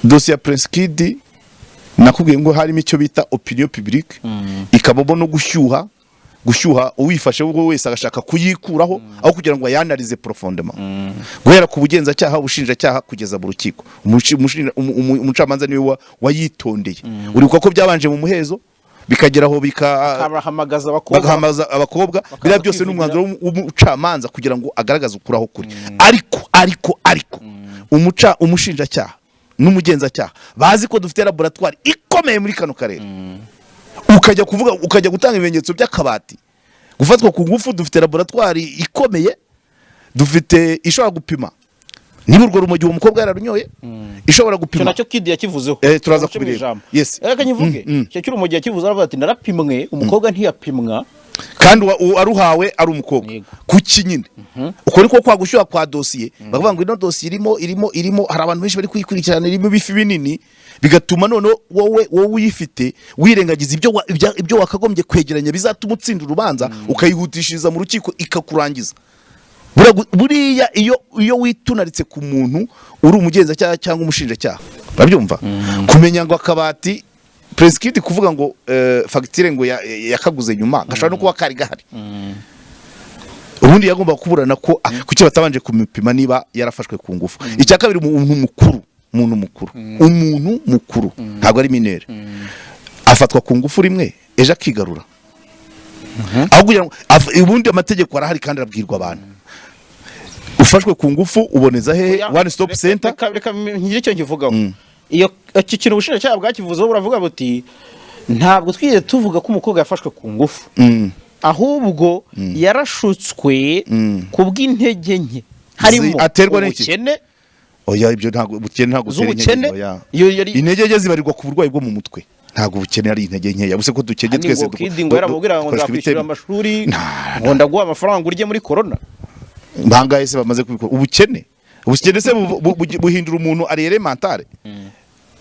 Dosiye ya Prince Kid, nakubwiye ngo harimo icyo bita opinion publique, ikabamo no gushyuha, gushyuha uwifashe ubwo wese agashaka kuyikuraho aho kugira ngo ayanarize profondément, guhera ku bugenzacyaha, ubushinjacyaha, kugeza mu rukiko. Umucamanza niwe wayitondeye. Uribuka ko byabanje mu muhezo, bikagera aho bika Bakabahamagaza abakobwa. Bagahamagaza abakobwa. Biriya byose ni kwivugira. umwanzuro w'umucamanza kugira ngo agaragaze ukuri aho kuri. Ariko umushinjacyaha n'umugenzacyaha bazi ko dufite laboratoire ikomeye muri kano karere, ukajya kuvuga, ukajya gutanga ibimenyetso by'akabati, gufatwa ku ngufu. Dufite laboratoire ikomeye, dufite ishobora gupima niba urwo rumogi uwo mukobwa yararunyoye, ishobora Icyo gupima. nacyo Kid yakivuzeho. Turaza Uce mu kubireba. ijambo. Yes. Reka nyivuge. Icyo cy'urumogi yakivuze, aravuga ati: "Narapimwe, umukobwa ntiyapimwa." Kandi uwaruhawe ari umukobwa. Kuki nyine uko niko kwa gushyuha kwa dosiye, bakavuga ngo ino dosiye irimo hari abantu benshi bari kuyikurikirana, irimo ibifi binini, bigatuma noneho wowe uyifite wirengagiza ibyo wakagombye kwegeranya bizatuma utsinda urubanza, ukayihutishiriza mu rukiko ikakurangiza. Buriya iyo witunaritse ku muntu uri umugenzacyaha cyangwa umushinjacyaha, urabyumva, kumenya ngo akabati Prince Kid kuvuga ngo fagitire ngo yakaguze nyuma, gashobora no kuba kari gahari. Ubundi yagomba kuburana ko kuki batabanje kumupima niba yarafashwe ku ngufu. Icya kabiri, umuntu mukuru ntabwo ari mineur, afatwa ku ngufu rimwe, ejo akigarura, aho kugira ngo ubundi amategeko arahari kandi arabwirwa abantu. Ufashwe ku ngufu uboneza hehe? Oya, One Stop Center. Reka ngire icyo nkivugaho. Iyo iki kintu ubushinjacyaha bwakivuzeho, buravuga buti: "Ntabwo twigeze tuvuga ko umukobwa yafashwe ku ngufu, ahubwo yarashutswe ku bw'intege nke harimo Aterwa n'iki? ubukene." Oya, ibyo ntabwo ubukene ntabwo butera intege. Z'ubukene. Oya. Iyo yari Intege nke zibarirwa ku burwayi bwo mu mutwe, ntabwo ubukene ari intege nkeya. Buse ko dukennye Hani twese ngo Kid ngo yaramubwira ngo dukoreshwa nzakwishyurira ibiteme. amashuri, ngo ndaguha amafaranga urye muri corona. Bangahe se bamaze kubikora? Ubukene se buhindura umuntu arriéré mental?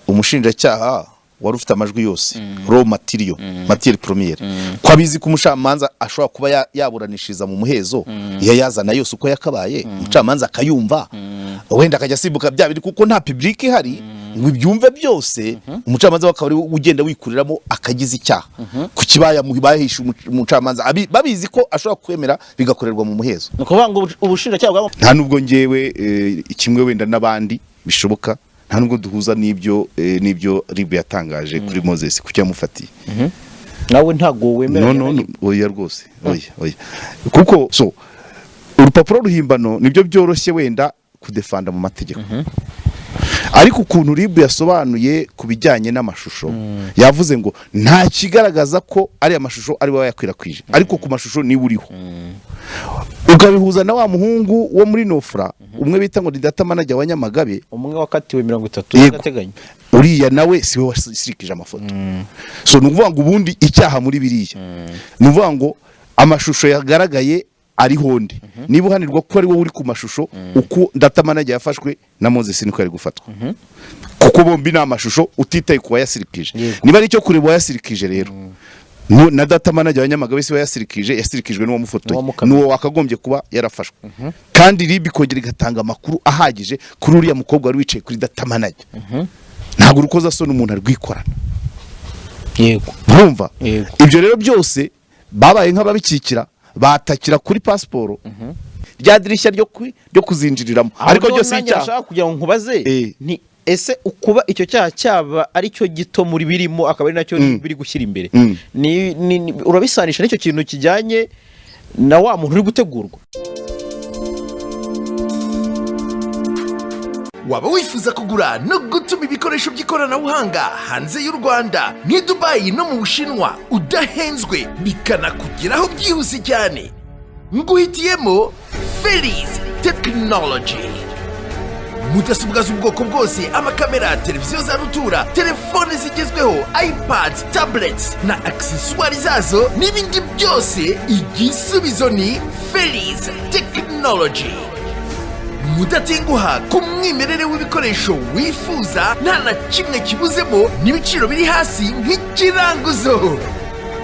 Umushinjacyaha wari ufite amajwi yose, raw material, matière première, ko abizi ko umucamanza ashobora kuba yaburanishiriza mu muhezo, iyo yazana yose uko yakabaye, umucamanza akayumva, wenda akajya asimbuka bya biri kuko nta public ihari ngo ibyumve byose, umucamanza we akaba ari we ugenda wikuriramo akagize icyaha. Ku kibaya bahishe umucamanza babizi ko ashobora kwemera bigakorerwa mu muhezo? Ni ukuvuga ngo ubushinjacyaha bwa Nta nubwo ngewe kimwe wenda n'abandi bishoboka, nta nubwo duhuza n'ibyo RIB yatangaje kuri Moses kuki yamufatiye. Nawe ntabwo wemera? No, oya rwose, oya, kuko so urupapuro ruhimbano nibyo byoroshye wenda kudefanda mu mategeko, ariko ukuntu RIB yasobanuye ku bijyanye n'amashusho, yavuze ngo nta kigaragaza ko ari amashusho ari we wayakwirakwije, ariko ku mashusho niwe uriho, ukabihuza na wa muhungu wo muri Nofra, umwe bita ngo ni data manager wa Nyamagabe. Umwe wakatiwe 30 y'agateganyo. Uriya nawe si we wasirikije amafoto. So ni ukuvuga ngo ubundi icyaha muri biriya, ni ukuvuga ngo amashusho yagaragaye ariho nde? Niba uhanirwa ko ari wowe uri ku mashusho, uko data manager yafashwe na Moses niko yari gufatwa, kuko bombi ni amashusho, utitaye ku wayasirikije. Niba ari icyo kureba uwayasirikije rero, na data manager wa Nyamagabe si we yasirikije, yasirikijwe n'uwamufotoye. N'uwamukamiye. N'uwo wakagombye kuba yarafashwe. Kandi RIB ikongera igatanga amakuru ahagije kuri uriya mukobwa wari wicaye kuri data manager. Ntabwo urukozasoni umuntu arwikorana. Urumva? Yego. Ibyo rero byose babaye nk'ababikikira, batakira kuri pasiporo, rya dirishya ryo kuzinjiriramo, ariko byose nanjye icyaha. Nashaka kugira ngo nkubaze nti: ese ukuba icyo cyaha cyaba ari cyo gito muri birimo, akaba ari nacyo biri gushyira imbere, urabisanisha n'icyo kintu kijyanye na wa muntu uri gutegurwa? Waba wifuza kugura no gutuma ibikoresho by'ikoranabuhanga hanze y'u Rwanda, nk'i Dubayi no mu Bushinwa, udahenzwe, bikanakugeraho byihuse cyane? Nguhitiyemo Feliz Technology. Mudasobwa z'ubwoko bwose, amakamera, televiziyo za rutura, telefone zigezweho, iPads, tablets na accessoires zazo n'ibindi byose, igisubizo ni Feliz Technology. Mudatenguha ku mwimerere w'ibikoresho wifuza, nta na kimwe kibuzemo, n'ibiciro biri hasi nk'ikiranguzo.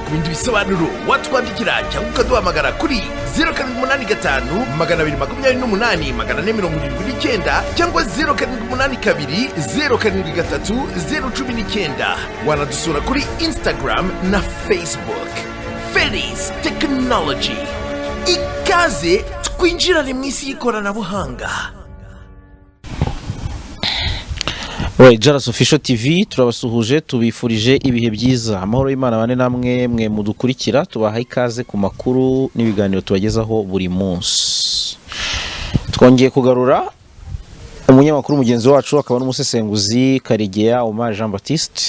Ku Ku bindi bisobanuro watwandikira cyangwa ukaduhamagara kuri 0785 228 479 cyangwa 0782 073 019. Wanadusura kuri Instagram na Facebook. Felis Technology, ikaze twinjirane mu isi y'ikoranabuhanga. We Jaras Official TV turabasuhuje, tubifurije ibihe byiza, amahoro y'Imana bane namwe mwe mudukurikira. Tubaha ikaze ku makuru n'ibiganiro tubagezaho buri munsi. Twongeye kugarura umunyamakuru mugenzi wacu akaba n'umusesenguzi Karegeya Omar Jean Baptiste.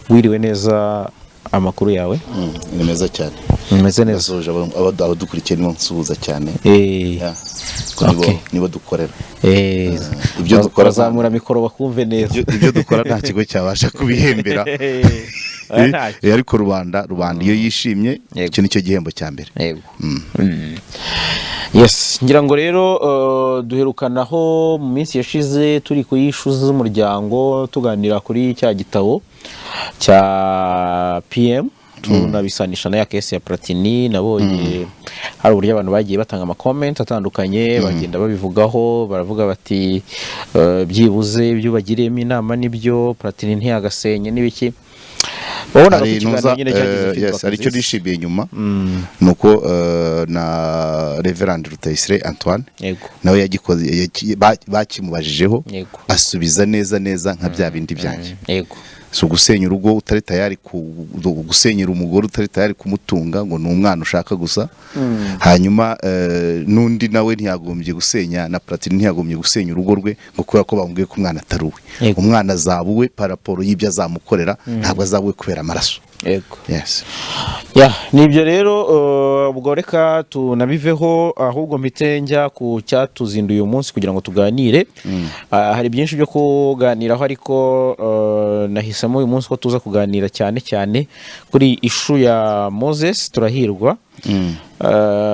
Wiriwe neza, amakuru yawe? Ni meza cyane. Umeze neza? Ndasuhuje abadukurikiye, nibo nsuhuza cyane. Yeah. Ko nibo dukorera. Ibyo dukora Bazamura mikoro bakumve neza. Ibyo dukora nta kigo cyabasha kubihembera. Oya, ntacyo. Ariko rubanda iyo yishimye, icyo nicyo gihembo cya mbere. Yego. Yes, ngira ngo rero duherukanaho mu minsi yashize turi kuri issue z'umuryango, tuganira kuri cya gitabo cya PM, tunabisanisha na ya case ya Platini. Nabonye hari uburyo abantu bagiye batanga ama comment atandukanye, bagenda babivugaho, baravuga bati byibuze ibyo bagiriyemo inama nibyo, Platini ntiyagasenye n'ibiki. Wabonaga ko Hari ikiganiro ntuza nyine cyagize feedback yes, hari icyo nziza. nishimiye nyuma, ni uko na Reverend Rutayisire Antoine nawe yagikoze, bakimubajijeho, asubiza neza neza nka bya bindi byanjye. Si ugusenya urugo utari tayari gusenyera umugore utari tayari kumutunga ngo ni umwana ushaka gusa. Hanyuma n'undi nawe ntiyagombye gusenya, na Platini ntiyagombye gusenya urugo rwe ngo kubera ko bamubwiye ko umwana atari uwe. Umwana azaba uwe par rapport y'ibyo azamukorera, ntabwo azaba uwe kubera amaraso. Yes. Ya, nibyo rero. Ubwo reka tunabiveho, ahubwo mpite njya ku cyatuzinduye uyu munsi kugira ngo tuganire. Hari byinshi byo kuganiraho, ariko nahisemo uyu munsi ko tuza kuganira cyane cyane kuri issue ya Moses Turahirwa,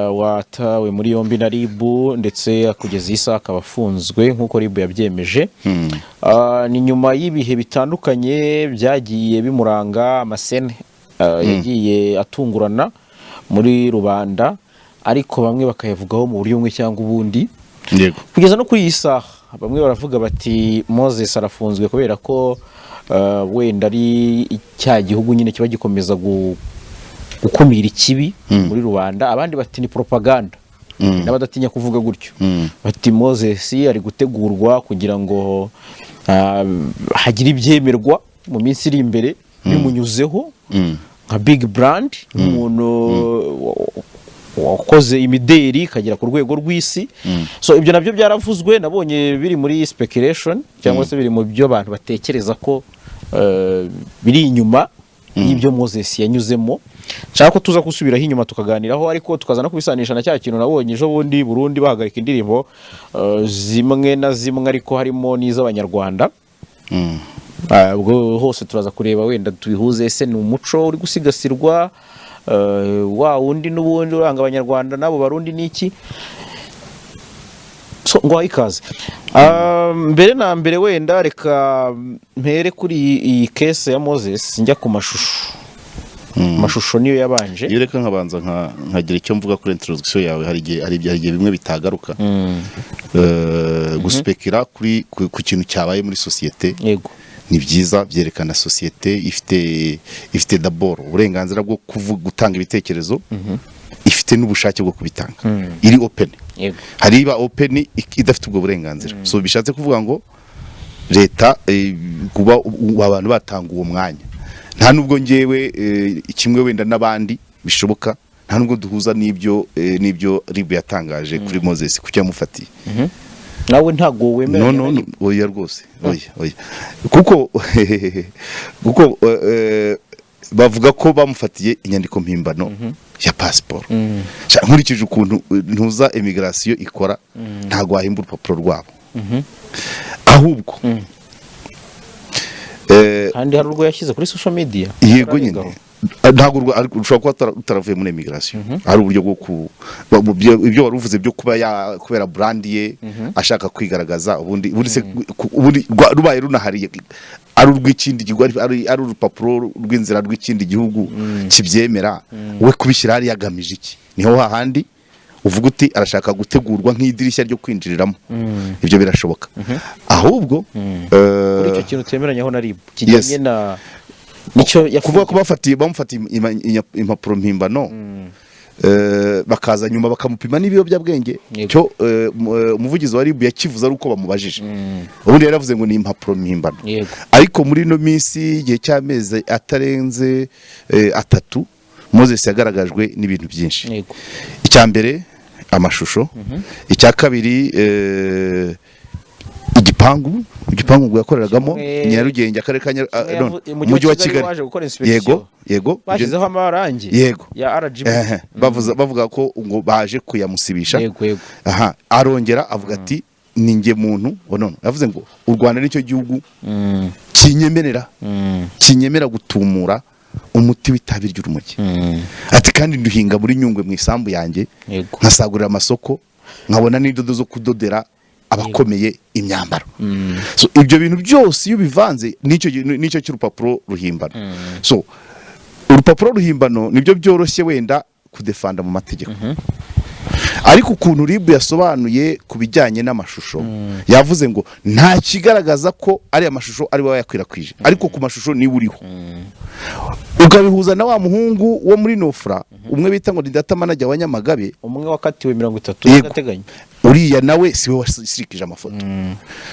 watawe muri yombi na RIB, ndetse kugeza iyi saha akaba afunzwe nk'uko RIB yabyemeje. Ni nyuma y'ibihe bitandukanye byagiye bimuranga, ama scène yagiye atungurana muri rubanda, ariko bamwe bakayavugaho mu buryo bumwe cyangwa ubundi. Kugeza no kuri iyi saha bamwe baravuga bati Moses arafunzwe kubera ko wenda ari cya gihugu nyine kiba gikomeza gukumira ikibi muri rubanda, abandi bati ni propaganda, n'abadatinya kuvuga gutyo bati Moses ari gutegurwa kugira ngo hagire ibyemerwa mu minsi iri imbere bimunyuzeho nka big brand, nk'umuntu wakoze imideri ikagera ku rwego rw'isi. So ibyo nabyo byaravuzwe, nabonye biri muri speculation cyangwa se biri mu byo abantu batekereza ko biri inyuma y'ibyo Moses yanyuzemo. Nshaka ko tuza gusubiraho inyuma tukaganiraho, ariko tukaza no kubisanisha na cya kintu nabonye ejo bundi Burundi bahagarika indirimbo zimwe na zimwe, ariko harimo n'iz'Abanyarwanda. Ubwo hose turaza kureba wenda tubihuze, ese ni umuco uri gusigasirwa wa wundi n'ubundi uranga Abanyarwanda n'abo Barundi n'iki? So ngo ikaze. Mbere na mbere wenda reka mpere kuri iyi case ya Moses, njya ku mashusho. Amashusho niyo yabanje. Iyo reka nkabanza nkagira icyo mvuga kuri introduction yawe. Hari igihe bimwe bitagaruka. Guspekira ku kintu cyabaye muri sosiyete ni byiza, byerekana sosiyete ifite d'abord uburenganzira bwo kuvuga, gutanga ibitekerezo, ifite n'ubushake bwo kubitanga, iri open. Hari iba open idafite ubwo burenganzira. So bishatse kuvuga ngo leta kuba abantu batanga uwo mwanya, nta nubwo ngewe kimwe wenda n'abandi bishoboka, nta nubwo duhuza n'ibyo RIB yatangaje kuri Moses ku cyo yamufatiye. Nawe ntabwo wemera? No, oya rwose, oya, kuko bavuga ko bamufatiye inyandiko mpimbano ya pasiporo. Nkurikije ukuntu ntuza immigration ikora, ntabwo wahimba urupapuro rwabo ahubwo Kandi hari urwo yashyize kuri social media. Yego nyine. Ntabwo ariko ushobora kuba utaravuye muri immigration, hari uburyo bwo ku ibyo wari uvuze byo kuba ya kubera brand ye ashaka kwigaragaza. Ubundi se ubundi rubaye runahari ari urw'ikindi gihugu, ari urupapuro rw'inzira rw'ikindi gihugu kibyemera, we kubishyira hariya agamije iki? Niho hahandi uvuga uti arashaka gutegurwa nk'idirishya ryo kwinjiriramo. Ibyo birashoboka ahubwo Kuri icyo kintu twemeranyaho na RIB kijyanye na nicyo kuvuga ko bamufatiye impapuro mpimbano, bakaza nyuma bakamupima n'ibiyobyabwenge. Cyo umuvugizi wa RIB yakivuze ari uko bamubajije. Ubundi yaravuze ngo ni impapuro mpimbano. Ariko muri ino minsi, igihe cy'amezi atarenze 3, Moses yagaragajwe n'ibintu byinshi. Icya mbere amashusho, icya kabiri igipangu ngo yakoreragamo Nyarugenge, akarere ka Kimwe no, umujyi wa Kigali waje gukora inspection. Yego. Bashyizeho amarangi ya RGB. Ehe, bavuga ko ngo baje kuyamusibisha. yego yego Aha arongera avuga ati ni njye muntu, oh, no, yavuze ngo u Rwanda nicyo gihugu kinyemera gutumura umuti w'itabi ry'urumogi. Ati kandi nduhinga muri Nyungwe mu isambu yanjye, nkasagurira amasoko, nkabona n'indodo zo kudodera abakomeye imyambaro. So ibyo bintu byose iyo ubivanze n'icyo cy'urupapuro ruhimbano, so urupapuro ruhimbano nibyo byoroshye wenda kudefanda mu mategeko. Ariko ukuntu RIB yasobanuye ku bijyanye n'amashusho, yavuze ngo nta kigaragaza ko ari amashusho ari we wayakwirakwije, ariko ku mashusho niwe uriho. Ukabihuza na wa muhungu wo muri Nofra, umwe bita ngo ni data manager wa Nyamagabe. Umwe wakatiwe 30 y'agateganyo. Uriya nawe siwe wasirikije amafoto.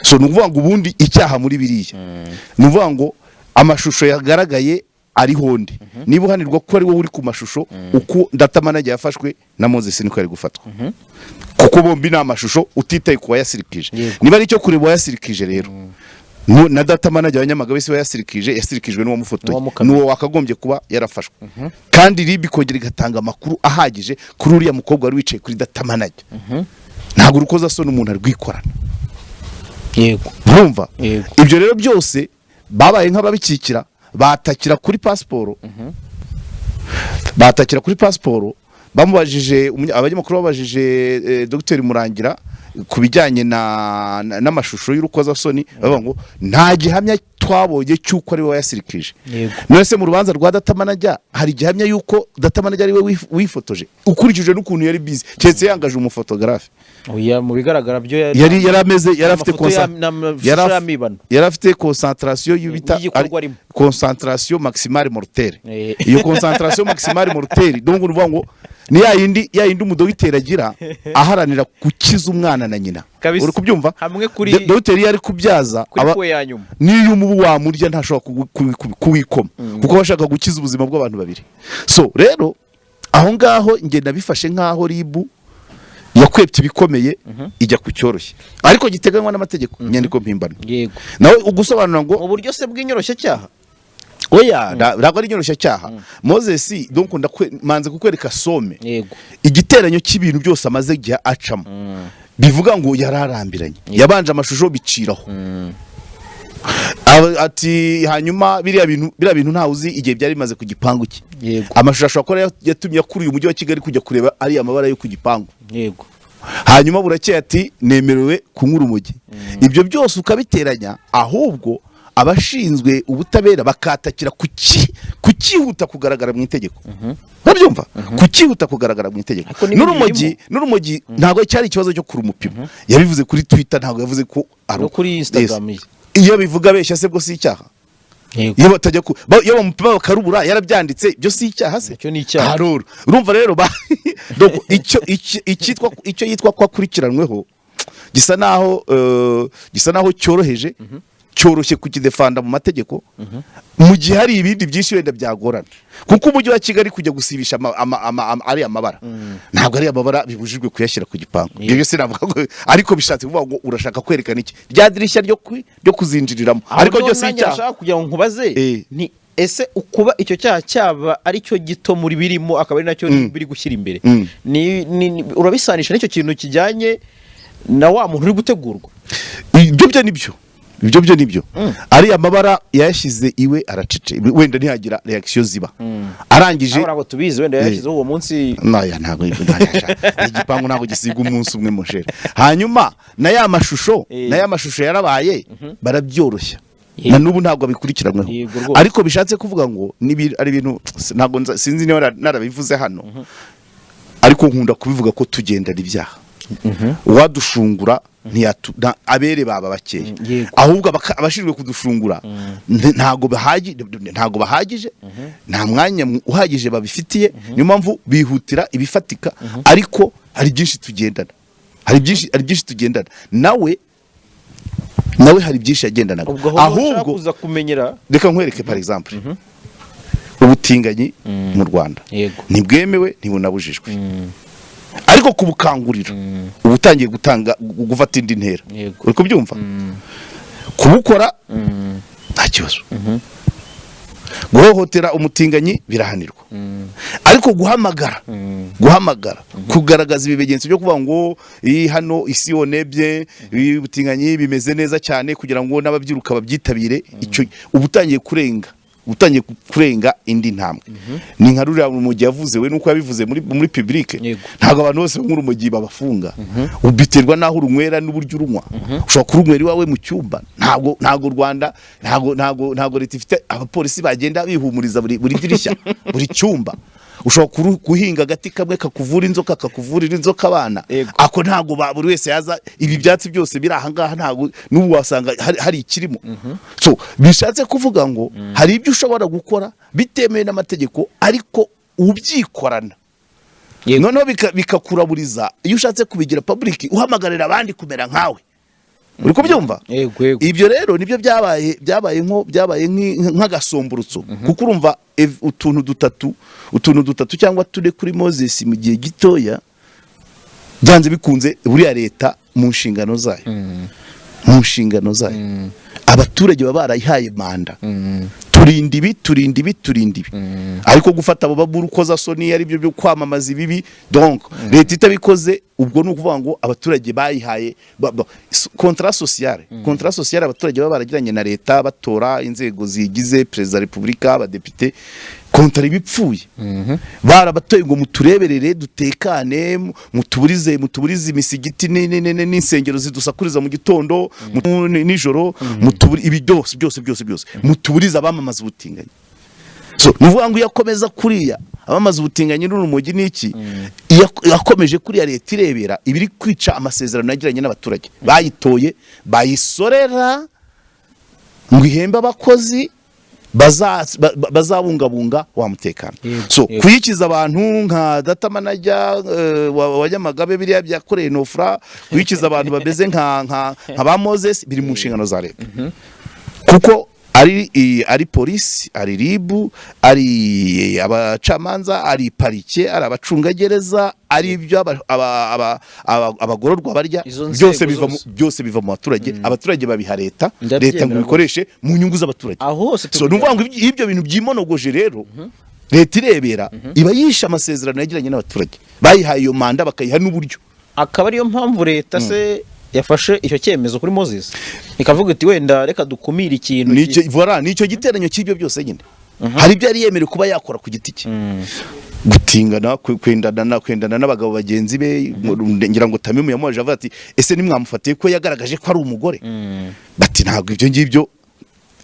So ni ukuvuga ngo ubundi icyaha muri biriya, ni ukuvuga ngo amashusho yagaragaye ariho nde? Niba uhanirwa ko ari wowe uri ku mashusho, uko data manager yafashwe na Moses niko yari gufatwa, kuko bombi ni amashusho, utitaye ku wayasirikije. Niba ari icyo kureba uwayasirikije rero, na data manager wa Nyamagabe si we yasirikije, yasirikijwe n'uwamufotoye. N'uwamukamiye. N'uwo wakagombye kuba yarafashwe. Kandi RIB ikongera igatanga amakuru ahagije kuri uriya mukobwa wari wicaye kuri data manager. Ntabwo urukozasoni umuntu arwikorana. Urumva? Yego. Ibyo rero byose babaye nk'ababikikira, batakira kuri pasiporo, batakira kuri pasiporo. Bamubajije, abanyamakuru babajije Dr Murangira ku bijyanye n'amashusho y'urukozasoni, bavuga ngo nta gihamya twabonye cy'uko ari we wayasirikije. None se mu rubanza rwa data manager hari igihamya y'uko data manager ari we wifotoje, ukurikije n'ukuntu yari busy, keretse yangaje umufotogarafe? Oya, mu bigaragara byo Yari ameze, yari afite amafoto n'amashusho y'amibano. Yari afite concentration y'ibita Y'igikorwa arimo. Concentration maximale mortelle. Iyo concentration maximale mortelle, donc ni ukuvuga ngo ni ya yindi umudogiteri agira aharanira gukiza umwana na nyina. Uri kubyumva? Hamwe kuri Dogiteri iyo ari kubyaza kuri kwe ya nyuma. Niyo umubu wamurya ntashobora kuwikoma, kuko aba ashaka gukiza ubuzima bw'abantu babiri. So rero aho ngaho njye nabifashe nk'aho RIB yakwepye ibikomeye ijya ku cyoroshye ariko giteganywa n'amategeko, inyandiko mpimbano. Nawe ugusobanura ngo Mu buryo se bw'inyoroshyacyaha? Oya, ntabwo ari inyoroshyacyaha. Moses, donc manze kukwereka somme, igiteranyo cy'ibintu byose amaze igihe acamo, bivuga ngo yararambiranye. Yabanje amashusho biciraho. Ati hanyuma biriya bintu ntawe uzi igihe byari bimaze ku gipangu cye. Amashusho ashobora kuba yatumye akuriye umujyi wa Kigali kujya kureba ariya mabara yo ku gipangu. Hanyuma burakeye ati nemerewe kunywa urumogi. Ibyo byose ukabiteranya, ahubwo abashinzwe ubutabera bakatakira kukihuta kugaragara mu itegeko. Urabyumva? Kukihuta kugaragara mu itegeko. Ariko n'ibindi N'urumogi, birimo. n'urumogi ntabwo cyari ikibazo cyo kurumupima. Yabivuze kuri Twitter, ntabwo yavuze ko ari No kuri Instagram. Yes. Iyo bivuga abeshya se bwo si icyaha? Iyo batajya ku iyo bamupima bakarubura yarabyanditse, byo si icyaha se? Icyo ni icyaha. Haruru. Urumva rero donc icyo icyitwa icyo yitwa ko akurikiranweho gisa naho cyoroheje, cyoroshye kukidefanda mu mategeko, mu gihe hari ibindi byinshi wenda byagorana, kuko umujyi wa Kigali kujya gusibisha ariya mabara, ntabwo ari amabara bibujijwe kuyashyira ku gipangu. Ibyo byose navuga ngo ariko bishatse kuvuga ngo urashaka kwerekana iki? Rya dirishya ryo kuzinjiriramo. Ariko Ahubwo byose nanjye icyaha. nashaka kugira ngo nkubaze ni ese ukuba icyo cyaha cyaba ari cyo gito muri birimo, akaba ari nacyo biri gushyira imbere, urabisanisha n'icyo kintu kijyanye na wa muntu uri gutegurwa? Ibyo byo nibyo. Ibyo byo nibyo. Ariya mabara yayashyize iwe, aracece, wenda ntiyagira reaction ziba arangije. Aho ntabwo tubizi, wenda yashyizeho uwo munsi. Naya ntabwo igipangu ntabwo gisiga umunsi umwe, mon cher. Hanyuma na ya mashusho, na ya mashusho yarabaye, barabyoroshya. Na n'ubu ntabwo abikurikiranweho. Yego rwose. Ariko bishatse kuvuga ngo ari ibintu ntabwo sinzi niba narabivuze hano, ariko nkunda kubivuga ko tugendana ibyaha. Uwadushungura abere baba bakeya. Ahubwo abashinzwe kudushungura ntabwo bahagije, nta mwanya uhagije babifitiye. Niyo mpamvu bihutira ibifatika, ariko hari byinshi tugendana, hari byinshi tugendana. Nawe hari byinshi yagendanaga. Ubwo aho ushaka Ahubwo kuza kumenyera. Reka nkwereke, par exemple, ubutinganyi mu Rwanda ntibwemewe, ntibunabujijwe, ariko kubukangurira uba utangiye gutanga gufata indi ntera. Uri kubyumva? Kubukora nta kibazo, guhohotera umutinganyi birahanirwa, ariko guhamagara kugaragaza ibimenyetso byo kuvuga ngo iyi hano isi yonebye, ibi ubutinganyi bimeze neza cyane, kugira ngo n'ababyiruka babyitabire, icyo uba utangiye kurenga indi ntambwe. Ni nka ruriya rumogi yavuze we, nuko yabivuze muri public. Ntabwo abantu bose banywa urumogi babafunga, biterwa n'aho urunywera n'uburyo urunywa. Ushobora kurunywera iwawe mu cyumba. Ntabwo Rwanda, ntabwo leta ifite abapolisi bagenda bihumuriza buri dirishya, buri cyumba. Ushobora guhinga agati kamwe kakuvura inzoka, kakuvurira inzoka abana. Ako ntabwo buri wese yaza. Ibi byatsi byose biri aha ngaha, ntabwo n'ubu wasanga hari ikirimo. So bishatse kuvuga ngo hari ibyo ushobora gukora bitemewe n'amategeko, ariko ubyikorana. Noneho bikakuraburiza iyo ushatse kubigira public, uhamagarira abandi kumera nkawe. Uri kubyumva? Yego. Ibyo rero nibyo byabaye nk'agasomborotso, kuko urumva utuntu dutatu cyangwa tune kuri Moses mu gihe gitoya, byanze bikunze buriya leta mu nshingano zayo abaturage baba barayihaye manda: turinda ibi, turinda ibi, turinda ibi. Ariko gufata abo baburukozasoni ari byo byo kwamamaza ibibi, donc leta itabikoze, ubwo ni ukuvuga ngo abaturage bayihaye contrat social abaturage baba baragiranye na leta, batora inzego zigize perezida wa repubulika, abadepite, contrat iba ipfuye. Barabatoye ngo mutureberere dutekane, mutuburize imisigiti n'insengero zidusakuriza mu gitondo, nijoro, ibi byose byose byose byose, mutuburize abamamaza ubutinganyi. So ni ukuvuga ngo iyo akomeza kuriya abamaze ubutinganyi n'urumogi n'iki, iyo akomeje kuriya leta irebera, iba iri kwica amasezerano yagiranye n'abaturage bayitoye, bayisorera ngo ihembe abakozi bazabungabunga wa mutekano. So kuyikiza abantu nka data manager wa Nyamagabe, biriya byakoreye Nofra, kuyikiza abantu bameze nka ba Moses, biri mu nshingano za leta, kuko ari polisi, ari RIB, ari abacamanza, ari parike, ari abacungagereza, ari ibyo abagororwa barya. Izo nzego Byose biva zose. Byose biva mu baturage. Abaturage babiha leta, Ndabyemera leta ngo rwose. ibikoreshe mu nyungu z'abaturage. Aho hose So ni ukuvuga ngo ibyo bintu byimonogoje rero, leta irebera, iba yishe amasezerano yagiranye n'abaturage bayihaye iyo manda, bakayiha n'uburyo. Akaba ariyo mpamvu leta se yafashe icyo cyemezo kuri Moses, ikavuga iti wenda reka dukumire ikintu. Nicyo, voilà, nicyo giteranyo cy'ibyo byose nyine. Hari ibyo yari yemerewe kuba yakora ku giti cye, gutingana, kwendana n'abagabo bagenzi be. Ngira ngo Tamimu yamubaje avuga ati: "Ese nimwamufatiye ko yagaragaje ko ari umugore?" Bati: "Ntabwo ibyo ngibyo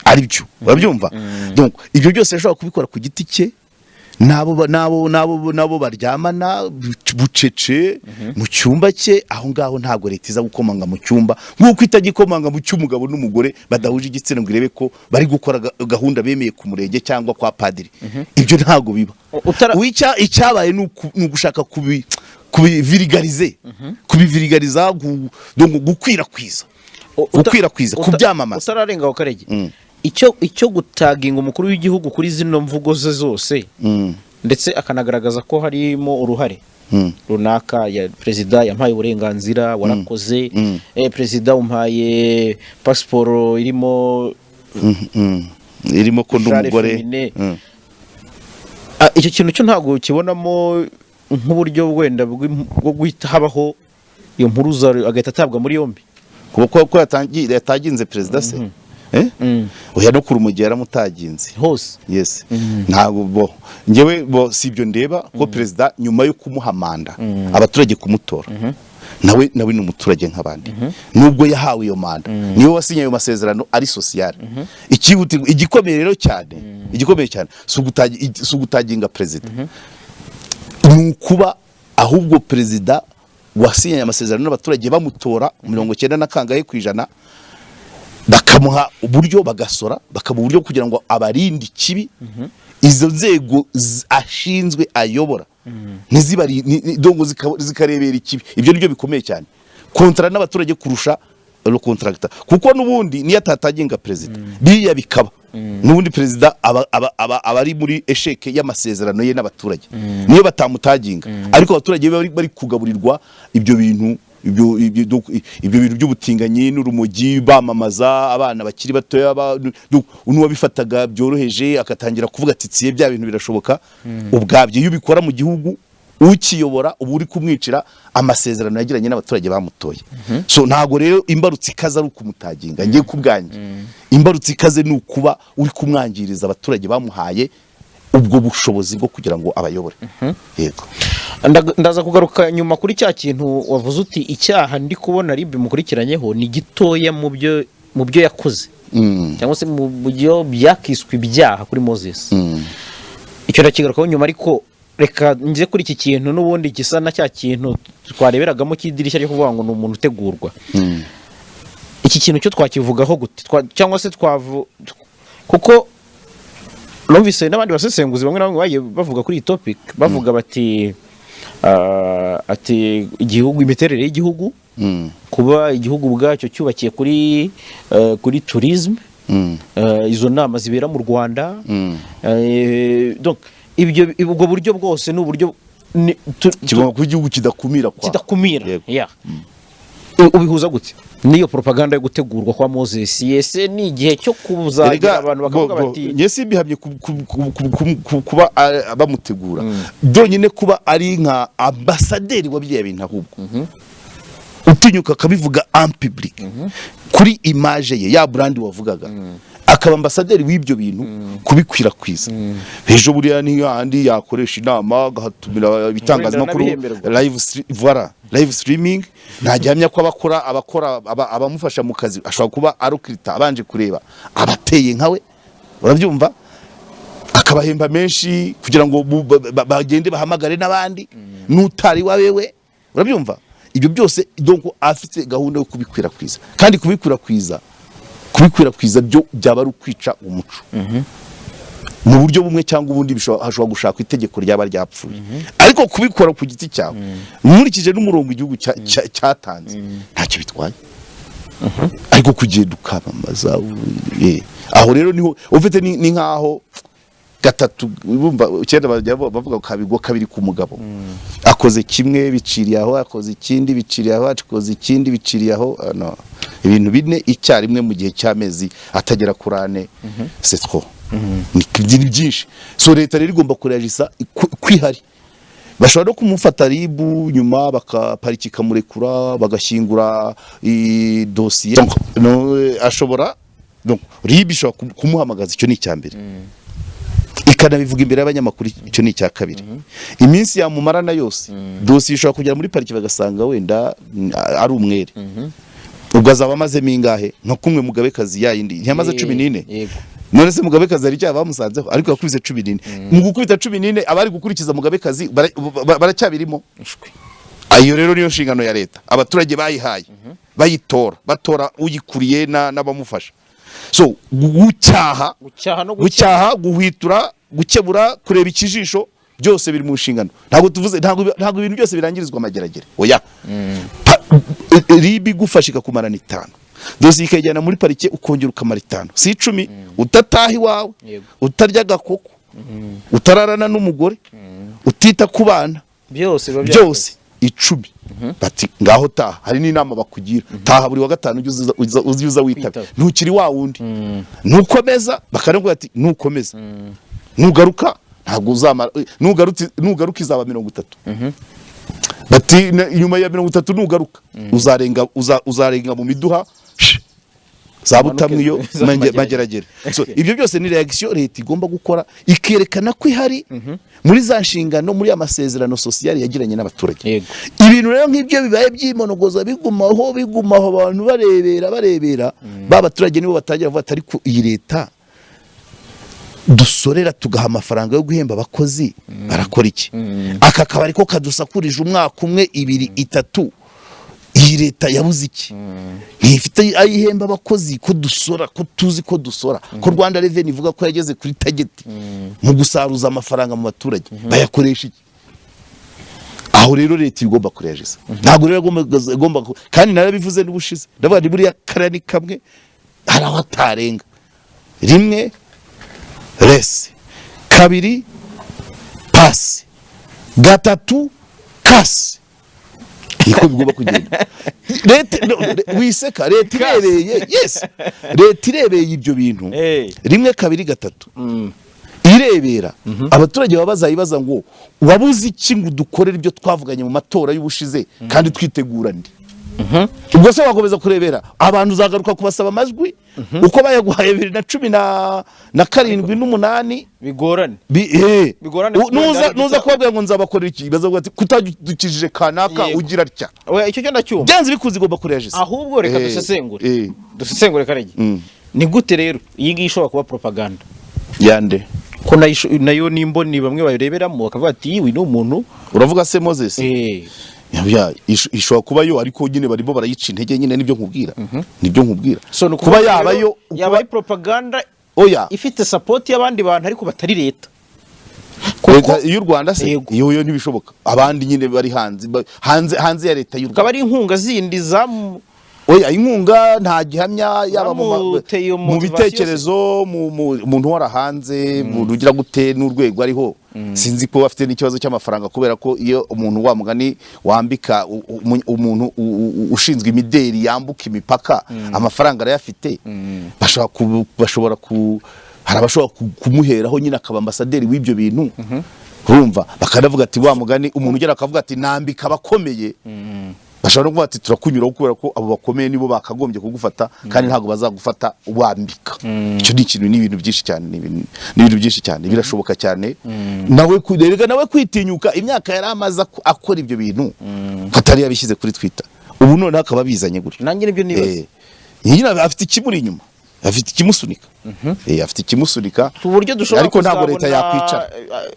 ari byo." Urabyumva? Donc ibyo byose yashobora kubikora ku giti cye n'abo baryamana bucece mu cyumba cye aho ngaho. Ntabwo leta iza gukomanga mu cyumba nk'uko itajya ikomanga mu cy'umugabo n'umugore badahuje igitsina ngo irebe ko bari gukora gahunda bemeye ku murenge cyangwa kwa padiri. Ibyo ntabwo biba. Icyabaye ni ugushaka kubivirigariza, donc gukwirakwiza, gukwirakwiza, kubyamamaza. Utararenga aho, Karege, icyo gutaginga umukuru w'igihugu kuri zino mvugo ze zose, ndetse akanagaragaza ko harimo uruhare runaka ya perezida: "Yampaye uburenganzira, warakoze." Perezida umpaye pasiporo irimo Irimo ko ndi genre umugore. féminin. Ah, icyo kintu cyo ntabwo kibonamo nk'uburyo wenda bwo guhita habaho iyo mpuruza, agahita atabwa muri yombi? Kuko ko yataginze perezida se? Eh? Oya, no ku rumogi yaramutaginze. Hose. Yes, ntabwo bo njyewe bo si ibyo ndeba, ko perezida nyuma yo kumuha manda, abaturage kumutora, nawe ni umuturage nk'abandi, nubwo yahawe iyo manda, niwe wasinye ayo masezerano ari social. Ikihutirwa, igikomeye rero cyane, igikomeye cyane si ugutaginga perezida, ni ukuba ahubwo perezida wasinyanye amasezerano n'abaturage bamutora 90 na kangahe ku ijana, bakamuha uburyo, bagasora, bakamuha uburyo kugira ngo abarinde ikibi, izo nzego ashinzwe ayobora ntizibari donc zikarebera ikibi. Ibyo nibyo bikomeye cyane, contrat n'abaturage kurusha le contracteur, kuko n'ubundi niyo atataginga perezida, biriya bikaba, n'ubundi perezida aba ari muri échec y'amasezerano ye n'abaturage. Niyo batamutaginga, ariko abaturage bari kugaburirwa ibyo bintu, donc, ibyo bintu by'ubutinganyi n'urumogi, bamamaza abana bakiri batoya, donc, n'uwabifataga byoroheje agatangira kuvuga ati: "Tsiye bya bintu birashoboka." Ubwabyo iyo ubikora mu gihugu ukiyobora, uba uri kumwicira amasezerano yagiranye n'abaturage bamutoye. So ntabwo rero imbarutso ikaze ari ukumutaginga. Ngiye ku bwanjye, imbarutso ikaze ni ukuba uri kumwangiriza abaturage bamuhaye ubwo bushobozi bwo kugira ngo abayobore. Yego. Ndaza kugaruka nyuma kuri cya kintu wavuze uti: "Icyaha ndi kubona RIB mukurikiranyeho ni gitoya mu byo yakoze cyangwa se mu byo byakiswe ibyaha kuri Moses." Icyo ndakigarukaho nyuma, ariko reka nze kuri iki kintu n'ubundi gisa na cya kintu twareberagamo cy'idirishya ryo kuvuga ngo ni umuntu utegurwa. Iki kintu cyo twakivugaho gute? Cyangwa se kuko numvise n'abandi basesenguzi bamwe na bamwe bagiye bavuga kuri iyi topic, bavuga bati ati igihugu, imiterere y'igihugu, kuba igihugu ubwacyo cyubakiye kuri tourisme, izo nama zibera mu Rwanda, donc ibyo, ubwo buryo bwose ni uburyo Kigomba kuba igihugu kidakumira kwa kidakumira. Yego. Yeah. Ubihuza gute n'iyo propaganda yo gutegurwa kwa Moses? Ese ni igihe cyo kuzagira Erega, abantu bakavuga bo, bati njye simbihamye kuba bamutegura byonyine, kuba ari nka ambasaderi wa biriya bintu, ahubwo utinyuka akabivuga en public kuri image ye ya brand wavugaga, akaba ambasaderi w'ibyo bintu, kubikwirakwiza. Ejo buriya ni handi yakoresha inama agahatumira ibitangazamakuru. Wenda Live voilà, live streaming. Nta gihamya ko abakora abamufasha mu kazi ashobora kuba arokirita abanje kureba abateye nkawe, urabyumva, akabahemba menshi kugira ngo bagende bahamagare n'abandi n'utari wawewe, urabyumva. Ibyo byose donc afite gahunda yo kubikwirakwiza, kandi kubikwirakwiza byo byaba ari ukwica umuco mu buryo bumwe cyangwa ubundi. Hashobora gushakwa itegeko ryaba ryapfuye, ariko kubikora ku giti cyawe, nkurikije n'umurongo igihugu cyatanze, ntacyo bitwaye. Ariko kugenda ukamamaza, aho rero niho ufite ni nkaho gatatu bumva icyenda bajya bavuga kabigwa kabiri ku mugabo. Akoze kimwe biciriye aho, akoze ikindi biciriye aho, akoze ikindi biciriye aho. Ah, no. Ibintu bine icyarimwe mu gihe cy'amezi atagera kuri 4, c'est trop, ni byinshi. So leta rero igomba kurejisa kwihari. Bashobora no kumufata RIB nyuma bakaparika, ikamurekura, bagashyingura dosiye. Donc, no, ashobora, donc RIB ishobora kumuhamagaza, icyo ni icya mbere, ikanabivuga imbere y'abanyamakuru, icyo ni icya kabiri. Iminsi yamumarana yose, dosiye ishobora kugera muri pariki bagasanga wenda ari umwere. Ubwo azaba amazemo ingahe? Nka kumwe Mugabekazi yayindi ntiyamaze 14? Yego. None se Mugabekazi hari icyaha bamusanzeho? Ariko yakubise 14. Mu gukubita 14, abari gukurikiza Mugabekazi baracyabirimo. Ishwi. Iyo rero niyo nshingano ya leta abaturage bayihaye, bayitora, batora uyikuriye n'abamufasha. So gucyaha, Gucyaha no gucyaha, guhwitura, gukebura, kureba ikijisho, byose biri mu nshingano. Ntabwo tuvuze, ntabwo ibintu byose birangirizwa amageragere, oya. RIB igufasha ikakumarana 5, dosiye ikayijyana muri parike, ukongera ukamara 5, si 10, utataha iwawe, utarya agakoko, utararana n'umugore, utita ku bana. Byose biba Byose 10, bati: "Ngaho taha." Hari n'inama bakugira: "Taha buri wa gatanu, ujye uza witabe." Kwitaba. Ntukiri wa wundi. Nukomeza bakanakubwira ati: "Nukomeza, nugaruka ntabwo uzamara, nugaruka izaba 30." Bati nyuma ya 30 nugaruka uzarenga, uzarenga mu miduha za Butamwiyo za Mageragere. Mageragere. So ibyo byose ni reaction leta igomba gukora, ikerekana ko ihari muri za nshingano, muri amasezerano social yagiranye n'abaturage. Ibintu rero nk'ibyo bibaye byimonogoza, bigumaho bigumaho, abantu barebera barebera, ba baturage nibo batangira kuvuga ati: "Ariko iyi leta dusorera, tugaha amafaranga yo guhemba abakozi, barakora iki? Aka kabari ko kadusakurije umwaka umwe, ibiri, itatu, iyi leta yabuze iki? Ntifite ayo ihemba abakozi ko dusora, ko tuzi ko dusora, ko Rwanda Revenue ivuga ko yageze kuri target mu gusaruza amafaranga mu baturage, bayakoresha iki?" Aho rero leta igomba kurejiza. Ntabwo rero igomba kandi narabivuze n'ubushize, ndavuga ni buriya kariya ni kamwe, hari aho atarenga. Rimwe rese, kabiri pasi, gatatu kasi, niko bigomba kugenda. Leta no, wiseka, leta irebeye, yes, leta irebeye ibyo bintu rimwe, kabiri, gatatu, irebera abaturage baba bazayibaza ngo: "Wabuze iki ngo dukorere ibyo twavuganye mu matora y'ubushize kandi twitegura ndi?" Ubwo se wakomeza kurebera abantu, uzagaruka kubasaba amajwi uko bayaguhaye 2017 n'umunani? Bigorane. Bigorane kuko Nuza wenda nuza kubabwira ngo nzabakorera iki, bazavuga ati: "Kutadukijije kanaka ugira atya." Oya, icyo cyo ndacyumva. Byanze bikunze igomba kurejiza. Ahubwo reka dusesengure. Dusesengure, Karege. Ni gute rero iyi ngiyi ishobora kuba propaganda? Yande? Ko nayo n'imboni bamwe bayireberamo bakavuga ati: "Uyu ni umuntu." Uravuga se Moses? Ya, ishobora kuba yo, ariko nyine barimo barayica intege nyine, nibyo nkubwira, nibyo nkubwira. So ni kuba ukuvuga yaba rero, yo yaba ari propaganda oya ifite support y'abandi bantu ariko batari leta. Leta y'u Rwanda se? Yego. Iyo yo ntibishoboka. Abandi nyine bari hanze, hanze ya leta y'u Akaba Rwanda. ari inkunga zindi zamu Oya, inkunga nta gihamya, yaba Zamuteye iyo mu motivation. bitekerezo, mu muntu uhora hanze, umuntu ugira gute n'urwego ariho, sinzi ko afite n'ikibazo cy'amafaranga, kubera ko iyo umuntu wa mugani wambika umuntu ushinzwe imideri yambuka imipaka, amafaranga arayafite. Bashobora ku hari abashobora kumuheraho nyine akaba ambasaderi w'ibyo bintu, urumva, bakanavuga ati wa mugani umuntu ugera akavuga ati: "Nambika abakomeye." Bashobora no kuvuga ati: "Turakunyuraho," kubera ko abo bakomeye nibo bakagombye kugufata, kandi ntabwo bazagufata wambika. Icyo ni ikintu, ni ibintu byinshi cyane, ni ibintu byinshi cyane, birashoboka cyane. Nawe erega nawe kwitinyuka imyaka yari amaze akora ibyo bintu, ko atari yabishyize kuri Twitter, ubu noneho akaba abizanye gutyo. Nanjye nibyo nibaza. Nyine afite ikimuri inyuma, afite ikimusunika. Afite ikimusunika. Ku buryo dushobora Ariko ntabwo leta kuzabona, yakwicara.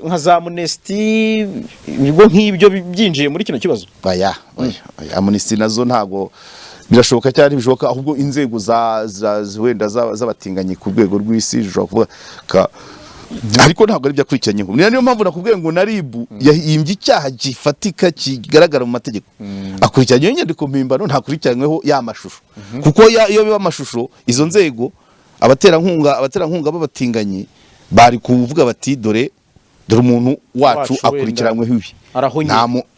Nka za Amnesty, ibigo nk'ibyo byinjiye muri kino kibazo. Oya, oya, oya, Amnesty nazo ntabwo birashoboka cyangwa ntibishoboka. Ahubwo inzego za wenda z'abatinganyi ku rwego rw'isi zishobora kuvuga ariko ntabwo ari byo akurikiranyeho. Niyo mpamvu nakubwiye ngo na RIB yahimbye icyaha gifatika kigaragara mu mategeko. Akurikiranyweho inyandiko mpimbano, ntakurikiranyweho ya mashusho, kuko iyo biba amashusho, izo nzego, abaterankunga b'abatinganyi bari kuvuga bati: "Dore, dore umuntu wacu Wacu wenda akurikiranyweho ibi." Arahonye.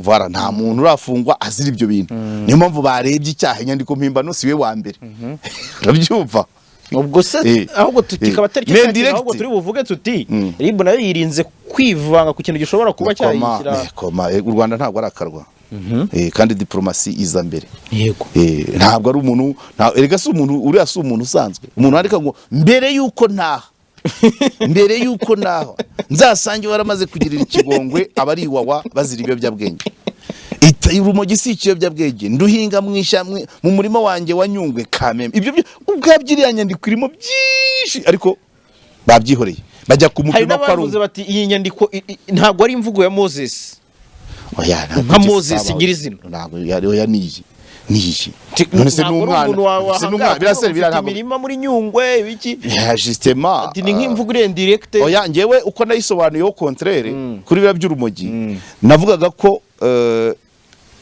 Voilà, nta muntu urafungwa azira ibyo bintu. Niyo mpamvu barebye icyaha inyandiko mpimbano, si we wa mbere, urabyumva? Ubwo se ahubwo kikaba atari cyo Mais cyakintu, direct. ahubwo turi buvuge tuti RIB nayo yirinze kwivanga ku kintu gishobora kuba cyayishyira. Koma, u Rwanda ntabwo ari akarwa. Kandi diplomasi iza mbere. Ntabwo ari umuntu, erega si umuntu uriya, si umuntu usanzwe. Umuntu wandika ngo mbere yuko ntaha, mbere yuko naha nzasange waramaze kugirira ikigongwe abari Iwawa bazira ibiyobyabwenge. Urumogi si ikiyobyabwenge, nduhinga mu ishyamwe mu murima wanjye wa Nyungwe Kamembe. Ibyo ubwabyo iriya nyandiko irimo byinshi, ariko babyihoreye bajya Hari kumupima ko ari n'abavuze bati: "Iyi nyandiko ntabwo ari imvugo ya Moses." Oya, ntabwo Nka igeze Moses zabaho. nyirizina. Ntabwo yari, oya, niyi niyi none se Ntabwo ari n'umwana umuntu wawe se n'umwana birasere biriya ufite ntabwo imirima muri Nyungwe ibiki. Ya, justement. Ati: "Ni nk'imvugo iri indirecte." Oya, njyewe uko nayisobanuyeho, contraire kuri biriya by'urumogi, navugaga ko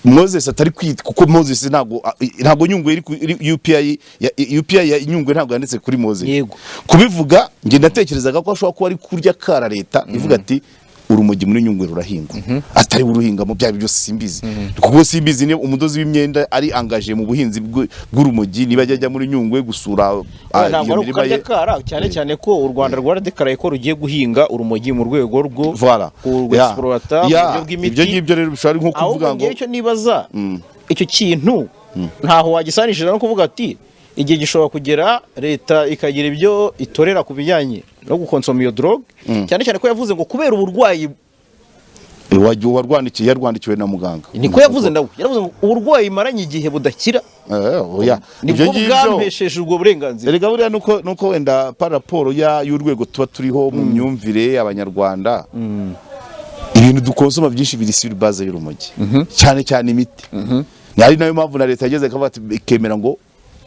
Moses atari kwita, kuko Moses ntabwo Nyungwe iri UPI ya UPI ya Nyungwe ntabwo yanditse kuri Moses. Kubivuga njye natekerezaga ko ashobora kuba ari kurya kara leta ivuga ati Urumogi muri Nyungwe rurahingwa, atari uruhingamo, byaba byose simbizi, kuko simbizi niba umudozi w'imyenda ari engagé mu buhinzi bw'urumogi, niba ajya muri Nyungwe gusura Ntabwo iyo ari mirima ukarya ye. kara, cyane cyane ko u Rwanda rwaradekaraye ko rugiye guhinga urumogi mu rwego rwo Voilà. kurwexploita mu buryo bw'imiti. Ibyo ngibyo rero bishobora nko Ahubwo kuvuga ngo ngewe icyo nibaza, icyo kintu ntaho wagisanishije no kuvuga ati igihe gishobora kugera leta ikagira ibyo itorera ku bijyanye no gukonsoma iyo drogue, cyane cyane ko yavuze ngo kubera uburwayi. Warwandikiye, yarwandikiwe na muganga. Niko yavuze nawe, yaravuze ngo uburwayi maranye igihe budakira Oya. nibwo Ibyo ngibyo bwampesheje ubwo burenganzira. Erega buriya nuko wenda par rapport y'urwego tuba turiho mu myumvire y'Abanyarwanda, ibintu dukonsoma byinshi biri sur base y'urumogi, cyane cyane imiti. Ni ari nayo mpamvu na leta yageze ikavuga ati, ikemera ngo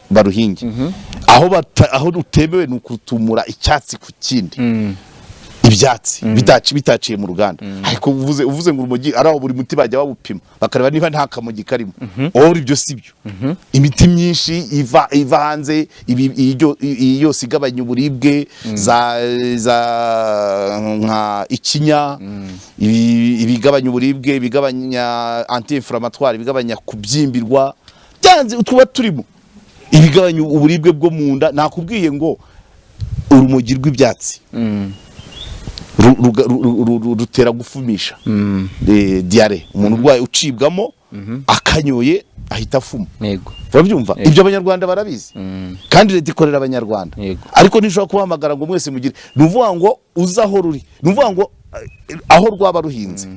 baruhinge. Aho rutemewe ni ukutumura icyatsi ku kindi, ibyatsi bitaciye mu ruganda. Ariko uvuze ngo urumogi ari aho, buri muti bajya bawupima bakareba niba nta kamogi karimo. Or ibyo si byo. Imiti myinshi iva hanze, iyi yose igabanya uburibwe, za nka ikinya, ibigabanya uburibwe, ibigabanya anti inflammatoire, ibigabanya kubyimbirwa, byanze tuba turimo ibigabanya uburibwe bwo mu nda. Nakubwiye ngo urumogi rw'ibyatsi rutera gufumisha, diarrhée. Umuntu urwaye ucibwamo akanyoye ahita afuma. Urabyumva, ibyo Abanyarwanda barabizi, kandi leta ikorera Abanyarwanda. Ariko ntishobora kubahamagara ngo mwese mugire. Ni ukuvuga ngo uze aho ruri, ni ukuvuga ngo aho rwaba ruhinze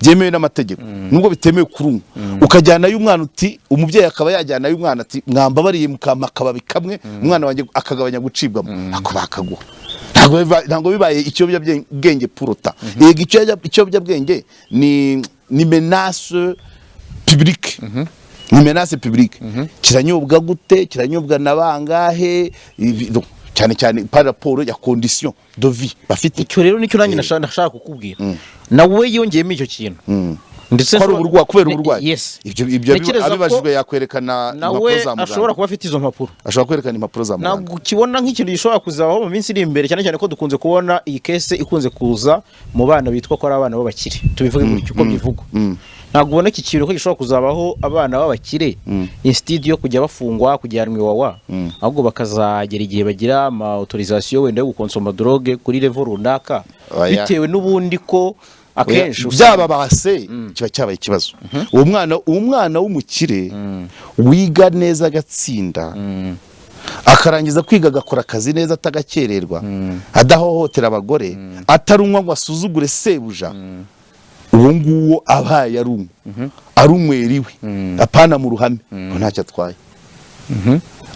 byemewe n'amategeko, nubwo bitemewe kurunywa, ukajyanayo umwana, uti umubyeyi akaba yajyanayo umwana ati: "Mwambabariye mukampa akababi kamwe, umwana wanjye akagabanya gucibwamo," ako bakaguha. Ntabwo bibaye ikiyobyabwenge puruta. Yego, ikiyobyabwenge ni menace publique, ni menace publique. Kiranyobwa gute? Kiranyobwa na bangahe? Donc, cyane cyane par rapport ya condition de vie bafite. Icyo rero nicyo nanjye nashaka kukubwira. Nawe yongeyemo icyo kintu, ndetse Ko ari uburwayi, kubera uburwayi. Yes. Ibyo Ntekereza ko abibajijwe yakwerekana nawe impapuro za muganga. Ashobora kuba afite izo mpapuro. Ashobora kwerekana impapuro za muganga. Ntabwo ukibona nk'ikintu gishobora kuzabaho mu minsi iri imbere, cyane cyane ko dukunze kubona iyi case ikunze kuza mu bana bitwa ko ari abana b'abakire, tubivuge gutyo uko bivugwa. Ntabwo ubona iki kintu ko gishobora kuzabaho abana b'abakire, instead yo kujya bafungwa, kujyanwa Iwawa, ahubwo bakazagera igihe bagira ama autorisation wenda yo gukonsoma drogue kuri level runaka, Oya. bitewe n'ubundi ko akenshi Byaba base kiba cyabaye ikibazo. Uwo mwana w'umukire wiga neza, agatsinda, akarangiza kwiga, agakora akazi neza, atagakererwa, adahohotera abagore, atarunywa ngo asuzugure sebuja, uwo nguwo abaye arunywa, arunywera iwe, apana mu ruhame, ngo ntacyo atwaye.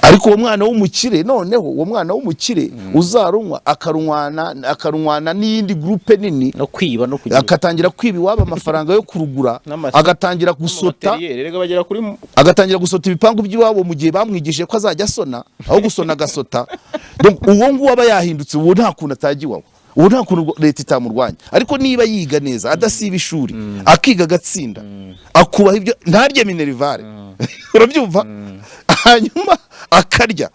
Ariko uwo mwana w'umukire, noneho uwo mwana w'umukire uzarunywa, akarunywana n'iyindi groupe nini, no kwiba no kugira agatangira kwiba iwabo amafaranga yo kurugura, agatangira gusota, n'amateriyeri, erega bagera kuri agatangira gusota ibipangu by'iwabo mu gihe bamwigishije ko azajya asona, aho gusona agasota. Donc, uwo nguwo aba yahindutse. Uwo nta kuntu atajya iwawe, uwo nta kuntu leta itamurwanya. Ariko niba yiga neza, adasiba ishuri, akiga agatsinda, akubaha ibyo, ntarye minerval, urabyumva, hanyuma akarya,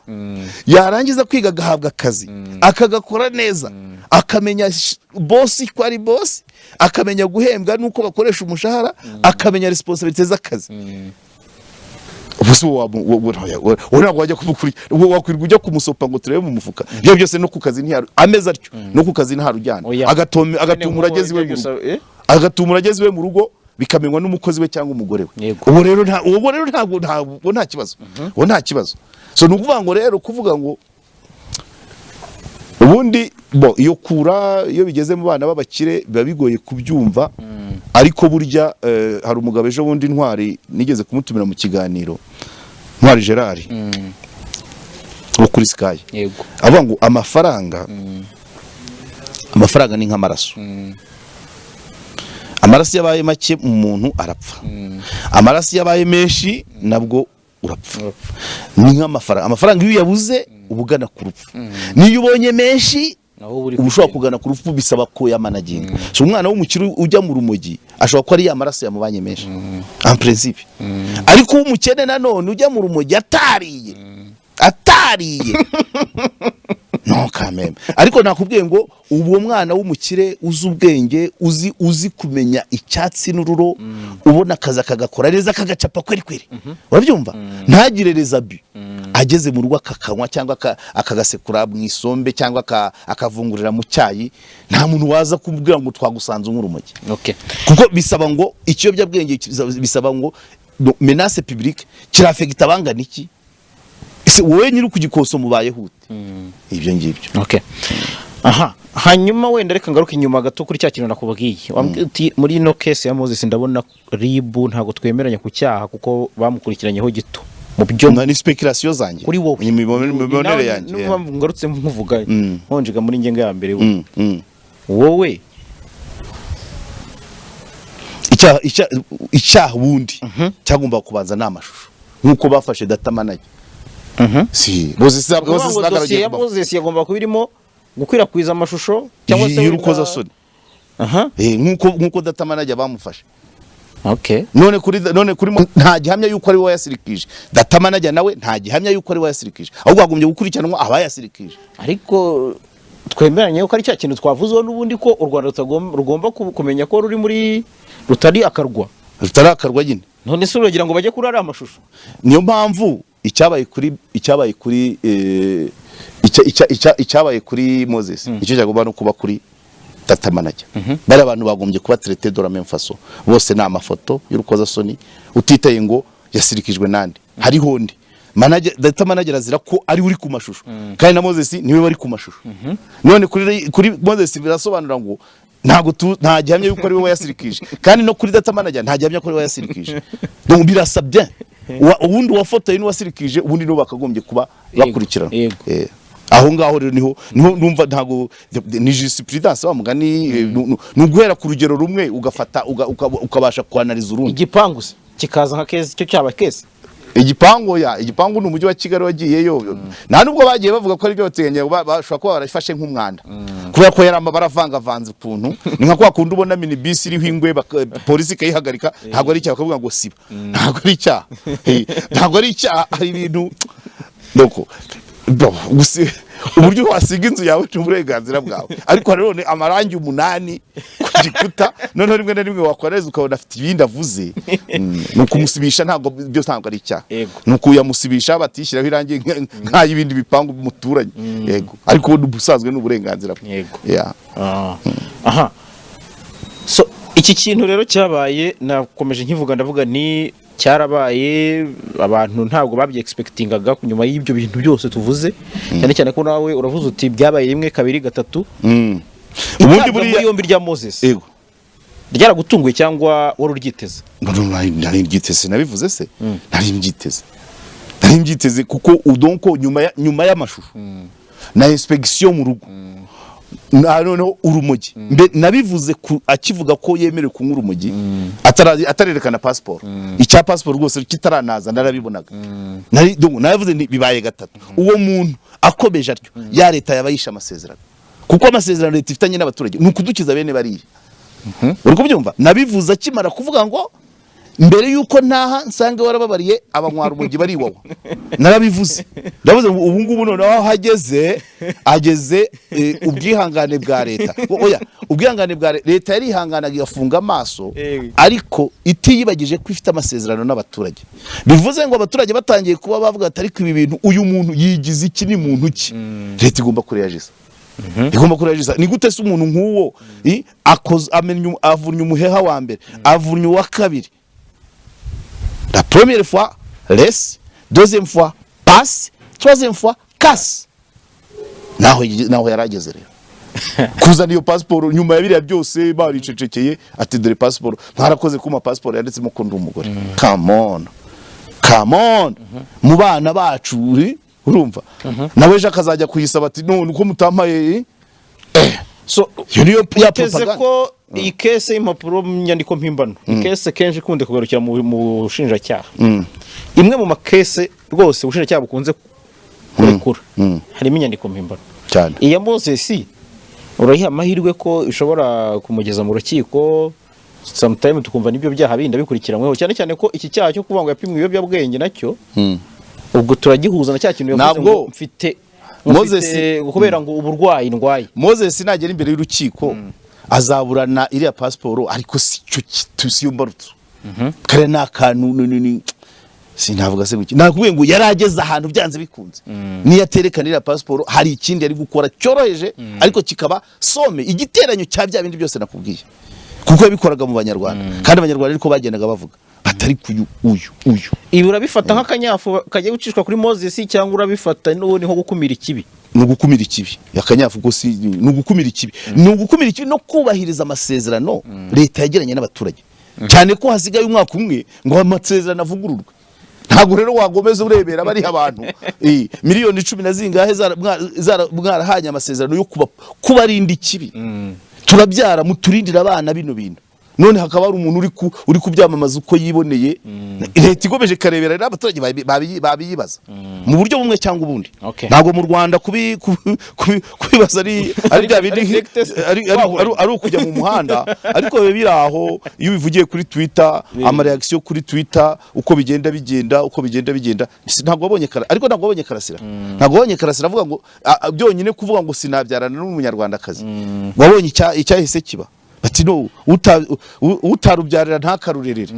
yarangiza kwiga agahabwa akazi, akagakora neza, akamenya boss ko ari boss, akamenya guhembwa n'uko bakoresha umushahara, akamenya responsabilité z'akazi, ubu se wowe ntabwo wajya kumukurikira, ubu wakwirirwa ujya kumusopa ngo turebe mu mufuka? Ibyo byose no ku kazi ntiyaru ameze atyo, no ku kazi ntarujyana. Oya. Agatumura ageze iwe mu rugo, Eh? agatumura ageze iwe mu rugo, bikamenywa n'umukozi we cyangwa umugore we. Ubu rero ntabwo ntabwo nta kibazo, uwo nta kibazo. So ni ukuvuga ngo rero, kuvuga ngo ubundi bo iyo kura, iyo bigeze mu bana b'abakire biba bigoye kubyumva. Ariko burya hari umugabo ejo bundi, Ntwari, nigeze kumutumira mu kiganiro, Ntwari Gerard wo kuri Sky, avuga ngo amafaranga ni nk'amaraso. Amaraso iyo abaye make mu muntu arapfa, amaraso iyo abaye menshi nabwo urapfa. Ni nk'amafaranga. Amafaranga iyo uyabuze uba ugana ku rupfu, niyo ubonye menshi Naho uba uri uba ushobora kugenda. kugana ku rupfu. Bisaba ko yamanaginga. So umwana w'umukire ujya mu rumogi ashobora kuba ari ya maraso yamubanye menshi en principe. Ariko uw'umukene nanone ujya mu rumogi atariye, atariye, No kameme, ariko nakubwiye ngo uwo mwana w'umukire uzi ubwenge, uzi kumenya icyatsi n'ururo, ubona akazi akagakora neza, akagacapa kweri kweri, urabyumva, ntagire rezabi, ageze mu rugo akakanywa cyangwa akagasekura mu isombe cyangwa akavungurira mu cyayi, nta muntu waza kubwira ngo twagusanze unywa urumogi. Kuko bisaba ngo ikiyobyabwenge bisaba ngo no, menace publique kirafekita abangana iki? Ese wowe nyiri kugikoso mubayeho ute? Ibyo ngibyo. Okay. Aha, hanyuma wenda reka ngaruke inyuma gato kuri cya kintu nakubwiye. Wambwiye uti muri ino case ya Moses ndabona RIB ntabwo twemeranya ku cyaha kuko bamukurikiranyeho gito mu byo. Ni speculation zanjye. Kuri wowe. Ni imibonere yanjye. Niyo mpamvu ngarutse nkuvuga nkonjega muri ngenga ya mbere. Wowe Icyaha ubundi cyagomba kubanza ni amashusho, nk'uko bafashe data manager. Si Moses, Ukuvuga Moses ngo ntabwo dosiye ya agiye Moses yagomba kuba irimo gukwirakwiza amashusho cyangwa se y'urukozasoni. Nk'uko data manager bamufashe. None kuri nta gihamya yuko ari we wayasirikije. Data manager nawe nta gihamya yuko ari we wayasirikije, ahubwo hagombye gukurikiranwa abayasirikije. Ariko twemeranye ko ari cya kintu twavuzeho n'ubundi, ko u Rwanda rugomba kumenya ko ruri muri rutari akarwa. Rutarakarwa nyine. None se uragira ngo bajye kuri ariya mashusho? Niyo mpamvu icyabaye kuri icyabaye kuri Moses nicyo cyagomba no kuba kuri data manager. Bari abantu bagombye kuba traité de la même façon. Bose ni amafoto y'urukozasoni, utitaye ngo yasirikijwe nande, hariho undi manager. Data manager azira ko ari uri ku mashusho, kandi na Moses niwe wari ku mashusho. None kuri Moses birasobanura ngo ntabwo nta gihamya yuko ari we wayasirikije, kandi no kuri data manager nta gihamya ko ari we wayasirikije. Donc birasa bien. Ubundi uwafotoye n'uwasirikije, ubundi nibo bakagombye kuba bakurikirana. Aho ngaho rero niho numva ntago ni jurisprudence wa mugani, ni uguhera ku rugero rumwe ugafata ukabasha kwanaliza urundi. Igipangu se kikaza nka case, cyo cyaba case? Igipangu ya igipangu ni umujyi wa Kigali wagiyeyo, nta nubwo bagiye bavuga ko ari byo bateganya, bashobora kuba barafashe nk'umwanda kubera ko yari amabara avangavanze ukuntu. Ni nka kwa kundi ubona minibisi iriho ingwe, polisi ikayihagarika, ntabwo ari icyaha, bakavuga ngo siba, ntabwo ari icyaha. Ntabwo ari icyaha. Hari ibintu nuko bo, uburyo wasiga inzu yawe ni uburenganzira bwawe, ariko nanone amarangi 8 ku gikuta, noneho rimwe na rimwe wakora ukabona afite ibindi avuze. Ni ukumusibisha, ntabwo byose ntabwo ari icyaha. Ni ukuyamusibisha batishyiraho irangi nk'ay'ibindi bipangu muturanye. Yego, ariko ubusanzwe ni uburenganzira bwe. Yeah. Aha, so iki kintu rero cyabaye, nakomeje nkivuga, ndavuga ni cyarabaye, abantu ntabwo babye-expectingaga nyuma y'ibyo bintu byose tuvuze, cyane cyane ko nawe uravuze uti byabaye rimwe, kabiri, gatatu. Ubundi Itabwa buriya muri yombi rya Moses ryaragutunguye cyangwa wari uryiteze? No, no, nari mbyiteze, nabivuze se, nari mbyiteze kuko udonko nyuma y'amashusho na inspection mu rugo na noneho urumogi. Mbe nabivuze akivuga ko yemerewe kunywa urumogi atarerekana passport, icya passport rwose kitaranaza narabibonaga. Nari donc nabivuze nti bibaye gatatu, uwo muntu akomeje atyo ya leta yaba yishe amasezerano, kuko amasezerano leta ifitanye n'abaturage ni ukudukiza bene bariya. Uri kubyumva? Nabivuze akimara kuvuga ngo mbere yuko ntaha nsange warababariye abanywara urumogi bari iwawa. Narabivuze, ndavuze ngo ubu ngubu noneho aho ageze ageze ubwihangane bwa leta. Oya, ubwihangane bwa leta yarihanganaga igafunga amaso, ariko itiyibagije ko ifite amasezerano n'abaturage. Bivuze ngo abaturage batangiye kuba bavuga ati ariko ibi bintu uyu muntu yigize iki, ni muntu ki? Leta igomba kureagiza, igomba kureagiza. Ni gute se umuntu nk'uwo akoze amenya avunnye umuheha wa mbere, avunnye uwa kabiri? La première fois laisse, deuxième fois passe, troisième fois casse. Naho yarageze rero kuzana iyo pasiporo nyuma ya biriya byose baricecekeye, ati dore pasiporo, mwarakoze kuma pasiporo yanditsemo ko ndi umugore. Come on, come on, mu bana bacu urumva nawe ejo akazajya kuyisaba ati none uko mutampaye So iyo niyo ya uteze propaganda. ko iyi case y'impapuro mu nyandiko mpimbano ni case kenshi ikunze kugarukira mu bushinjacyaha, imwe mu ma case rwose ubushinjacyaha bukunze kurekura harimo inyandiko mpimbano. Cyane. Iya Moses urayiha amahirwe ko ishobora kumugeza mu rukiko sometime, tukumva n'ibyo byaha bindi bikurikiranyweho, cyane cyane ko iki cyaha cyo kuvuga ngo yapimwe ibiyobyabwenge nacyo ubwo turagihuza na cya kintu yavuze ngo mfite ngo Moses- kubera ngo uburwayi ndwaye. Moses nagera imbere y'urukiko azaburana iriya pasiporo, ariko si cyo si yo mbarutso. Kariya ni akantu sinavuga se guki, nakubwiye ngo yari ageze ahantu byanze bikunze niyo aterekana iriya pasiporo hari ikindi yari gukora cyoroheje, ariko kikaba somme, igiteranyo cya bya bindi byose nakubwiye, kuko yabikoraga mu Banyarwanda, kandi Abanyarwanda ariko bagendaga bavuga batari kuyu uyu uyu. Ibi urabifata nk'akanyafu kagiye gucishwa kuri Moses, cyangwa urabifata n'ubundi nko gukumira ikibi? Ni ugukumira ikibi. Akanyafu ko si, ni ugukumira ikibi, ni ugukumira ikibi no kubahiriza amasezerano leta yagiranye n'abaturage, cyane ko hasigaye umwaka umwe ngo amasezerano avugururwe. Ntabwo rero wagomeza urebera bariya abantu miliyoni 10 na zingahe mwarahanye amasezerano yo kubarinda ikibi. Turabyara, muturindira abana bino bintu, none hakaba hari umuntu uri kubyamamaza uko yiboneye. Leta ikomeje ikarebera rero, abaturage babiyibaza mu buryo bumwe cyangwa ubundi. Ntabwo mu Rwanda kubibaza ari bya bindi Ari direct ari ukujya mu muhanda, ariko biba biri aho. Iyo ubivugiye kuri Twitter, ama reaction kuri Twitter uko bigenda bigenda, uko bigenda bigenda. Ntabwo wabonye ariko ntabwo wabonye Karasira, ntabwo wabonye Karasira avuga ngo byonyine kuvuga ngo sinabyarana n'Umunyarwandakazi, wabonye icyahise kiba, bati no utarubyarira ntakarurerere.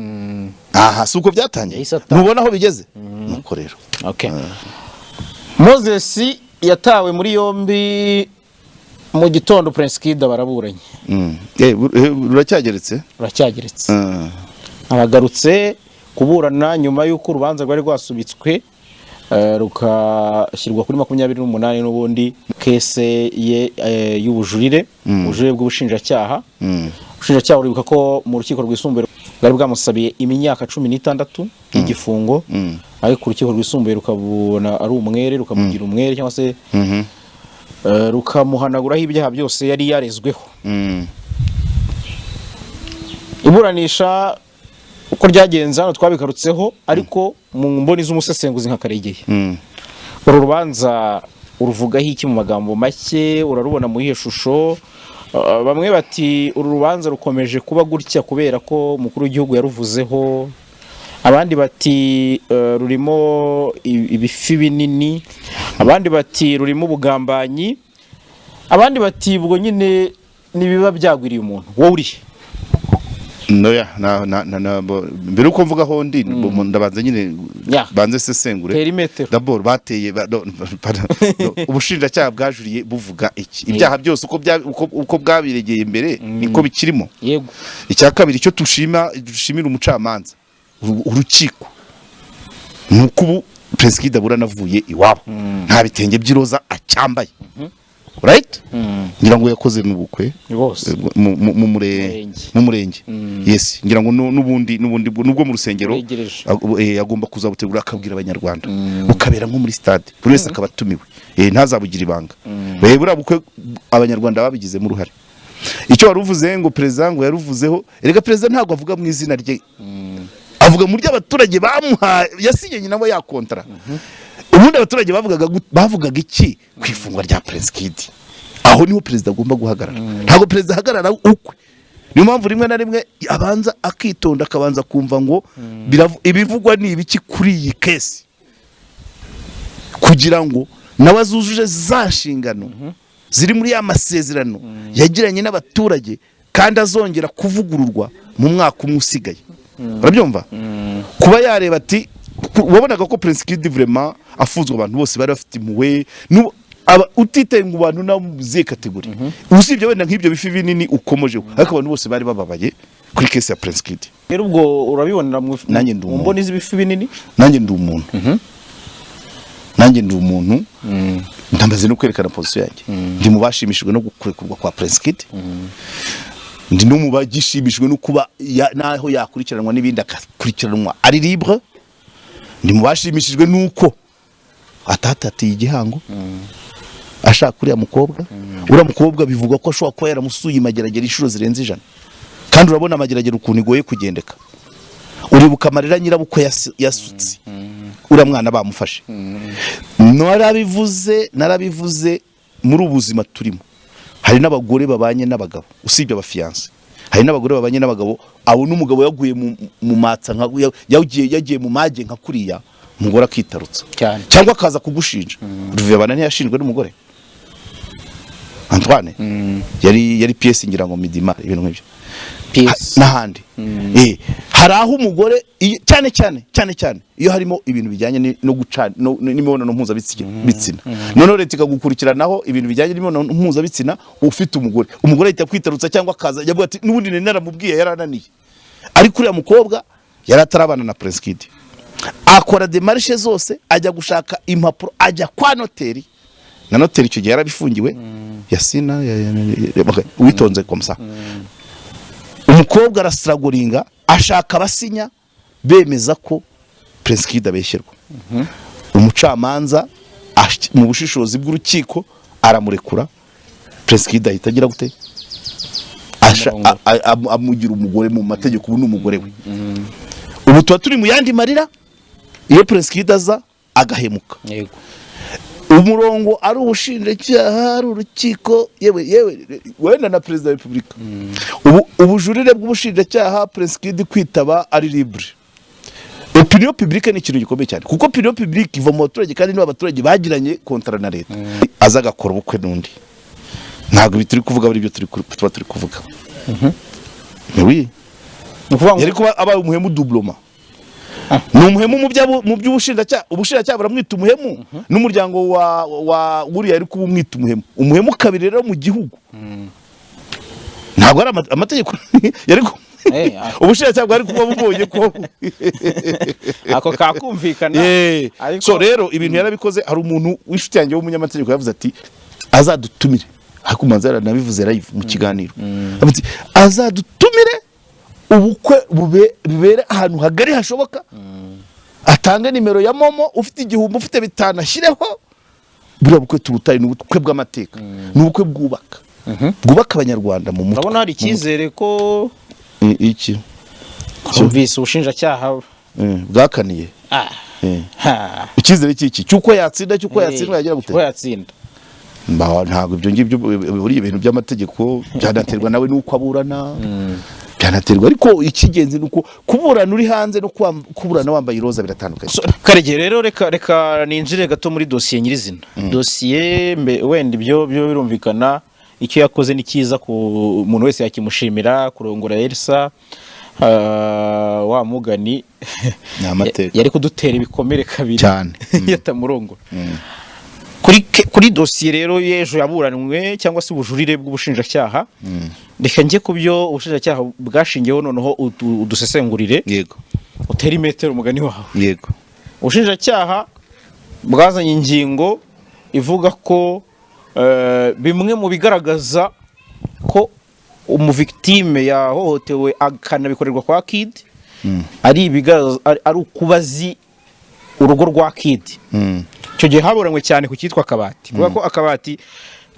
Aha si uko byatangiye? Yahise ataha. Ntubona aho bigeze? Nuko rero. Okay. Moses yatawe muri yombi mu gitondo, Prince Kid baraburanye. Ruracyageretse. Ruracyageretse. Aragarutse kuburana nyuma y'uko urubanza rwari rwasubitswe, rukashyirwa kuri 28 n'ubundi case ye y'ubujurire, ubujurire bw'ubushinjacyaha. Ubushinjacyaha, uribuka ko mu rukiko rwisumbuye bwari bwamusabiye imyaka 16 y'igifungo, ariko urukiko rwisumbuye rukabona ari umwere, rukamugira umwere, cyangwa se rukamuhanaguraho ibyaha byose yari yarezweho. Iburanisha uko ryagenze hano twabigarutseho, ariko mu mboni z'umusesenguzi nka Karegeye, uru rubanza uruvugaho iki mu magambo make? Urarubona mu iyihe shusho? Bamwe bati uru rubanza rukomeje kuba gutya kubera ko umukuru w'igihugu yaruvuzeho, abandi bati rurimo ibifi binini, abandi bati rurimo ubugambanyi, abandi bati ubwo nyine nibiba byagwiriye umuntu. Wowe urihe? Noya, na na na, na mbere uko mvuga aho ndi, ndabanza nyine banze sesengure. Tera imetero. D'abord bateye no, pardon, no, ubushinjacyaha bwajuriye buvuga iki? Ibyaha byose uko bwabiregeye imbere niko bikirimo? Yego. Icya kabiri, icyo tushima, dushimira umucamanza, urukiko, ni uko ubu Prince Kid aburana avuye iwabo, nta bitenge by'iroza acyambaye, right? Ngira ngo yakoze n'ubukwe rwose mu Murenge. mu murenge, yes. Ngira ngo n'ubundi nubwo mu rusengero Uregereje. Agomba kuzabutegura akabwira Abanyarwanda, bukabera nko muri stade, buri wese akaba atumiwe, ntazabugire ibanga. Buriya bukwe Abanyarwanda babigizemo uruhare. Icyo wari uvuze ngo perezida ngo yaruvuzeho, erega perezida ntabwo avuga mu izina rye, avuga mu ry'abaturage bamuhaye, yasinyanye nabo ya contrat. Ubundi abaturage bavugaga iki ku ifungwa rya Prince Kid? Aho niho perezida agomba guhagarara. Ntabwo perezida ahagarara ukwe. Niyo mpamvu rimwe na rimwe abanza akitonda, akabanza kumva ngo ibivugwa ni ibiki kuri iyi case, kugira ngo nawe azujuje za nshingano ziri muri ya masezerano yagiranye n'abaturage, kandi azongera kuvugururwa mu mwaka umwe usigaye. Urabyumva? Kuba yareba ati wabonaga ko Prince Kid vraiment afunzwe, abantu bose bari bafite impuhwe, utitaye ngo bantu nabo mu zihe catégorie, usibye wenda nk'ibyo bifi binini ukomojeho, ariko abantu bose bari bababaye kuri case ya Prince Kid. Rero ubwo urabibonera mu Nanjye ndi mu umuntu. mboni z'ibifi binini. Nanjye ndi umuntu, nanjye ndi umuntu, ndamaze no kwerekana position yanjye. Ndi mu bashimishijwe no kurekurwa kwa Prince Kid, ndi no mu bagishimishijwe no kuba naho yakurikiranwa n'ibindi agakurikiranwa ari libre, ndi mu bashimishijwe nuko atatatiye igihango ashaka uriya mukobwa. Uriya mukobwa bivugwa ko ashobora kuba yaramusuye imageragere inshuro zirenze 100, kandi urabona amageragere ukuntu igoye kugendeka. Uribuka amarira nyirabukwe yasutse uriya mwana bamufashe. Narabivuze, narabivuze, muri ubu buzima turimo hari n'abagore babanye n'abagabo, usibye aba fiancé, hari n'abagore babanye n'abagabo, abo n'umugabo yaguye mu matsa nka yagiye mu mage nka kuriya. Umugore akitarutsa Cyane. cyangwa akaza kugushinja. Ruvebana ntiyashinjwe n'umugore Antoine? Yari PS, ngira ngo Midimar, ibintu nk'ibyo. PS. N'ahandi. Hari aho umugore cyane cyane cyane cyane iyo harimo ibintu bijyanye no guca n'imibonano mpuzabitsina bitsina, noneho leta ikagukurikiranaho ibintu bijyanye n'imibonano mpuzabitsina ufite umugore, umugore ahita kwitarutsa cyangwa akaza yavuga ati: "N'ubundi nari naramubwiye, yarananiye." Ariko uriya mukobwa yari atarabana na Prince Kid, akora démarches zose, ajya gushaka impapuro, ajya kwa noteri, na noteri icyo gihe yarabifungiwe. Yasina okay, witonze comme ça. Umukobwa arasiragoringa, ashaka abasinya bemeza ko Prince Kid abeshyerwa. Umucamanza mu bushishozi bw'urukiko aramurekura. Prince Kid ahita agira gute? Amurongora. Amugira umugore mu mategeko. Ubu ni umugore we. Ubu tuba turi mu yandi marira iyo Prince Kid aza agahemuka. Umurongo ari ubushinjacyaha, ari urukiko, yewe yewe wenda na Perezida wa Repubulika. Ubu ubujurire bw'ubushinjacyaha, Prince Kid kwitaba ari libre. Opinion publique ni ikintu gikomeye cyane, kuko opinion publique iva mu baturage, kandi niba abaturage bagiranye contrat na leta, aza agakora ubukwe n'undi, ntabwo ibi turi kuvuga ari byo tuba turi kuvuga. Oui. Ni ukuvuga ngo Yari kuba abaye umuhemu doublement. Ni umuhemu mu by'ubushinjacyaha, ubushinjacyaha buramwita umuhemu, n'umuryango wa uriya yari kuba umwita umuhemu. Umuhemu kabiri rero mu gihugu ntabwo ari amategeko yari ubushinjacyaha bwari kuba bubonye ko Ako kakumvikana. So rero ibintu yarabikoze. Hari umuntu w'inshuti yanjye w'umunyamategeko yavuze ati: "Azadutumire." Ariko umanza yaranabivuze live mu kiganiro. Avuze ati: "Azadutumire, ubukwe bubere ahantu hagari hashoboka, atange nimero ya MoMo, ufite 1000, ufite 5 ashyireho. Buriya bukwe tubutaye ni ubukwe bw'amateka, ni ubukwe bwubaka Abanyarwanda mu mutwe." Urabona hari icyizere ko Iki? Twumvise ubushinjacyaha Bwakaniye. Icyizere cy'iki? Cy'uko yatsinda, cy'uko yatsindwa, yagira gute? Ko yatsinda. Ntabwo ibyo ngibyo, buriya ibintu by'amategeko byanaterwa nawe n'uko aburana, byanaterwa. Ariko icy'ingenzi ni uko kuburana uri hanze no kuburana wambaye iroza biratandukanye. So, Karegeye rero, reka ninjire gato muri dosiye nyirizina. Dosiye wenda ibyo byo birumvikana, icyo yakoze ni cyiza, ku muntu wese yakimushimira. Kurongora Elsa, wa mugani Ni amateka. yari kudutera ibikomere kabiri Cyane. yatamurongora. Kuri dosiye rero y'ejo yaburanwe, cyangwa se ubujurire bw'ubushinjacyaha, reka njye ku byo ubushinjacyaha bwashingiyeho, noneho udusesengurire, utere imetero umugani wawe. Ubushinjacyaha bwazanye ingingo ivuga ko bimwe mu bigaragaza ko umuvictime yahohotewe akanabikorerwa kwa Kid ari ibigaragaza ari ukuba azi urugo rwa Kid. Icyo gihe haburanywe cyane ku cyitwa akabati, kubera ko akabati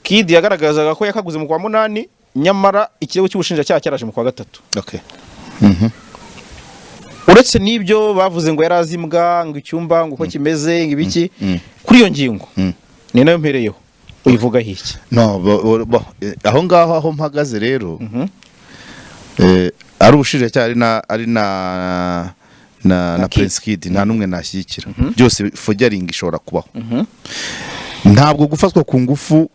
Kid yagaragazaga ko yakaguze mu kwa munani, nyamara ikirego cy'ubushinjacyaha cyaraje mu kwa gatatu. Uretse n'ibyo bavuze ngo yari azi imbwa, ngo icyumba, ngo uko kimeze, ngo ibiki. Kuri iyo ngingo ni nayo mpereyeho, uyivugaho iki? No, aho ngaho aho mpagaze rero, ari ubushinjacyaha, ari na Kid. Prince Kid, nta n'umwe nashyigikira. Byose forgery ishobora kubaho. Ntabwo gufatwa ku ngufu,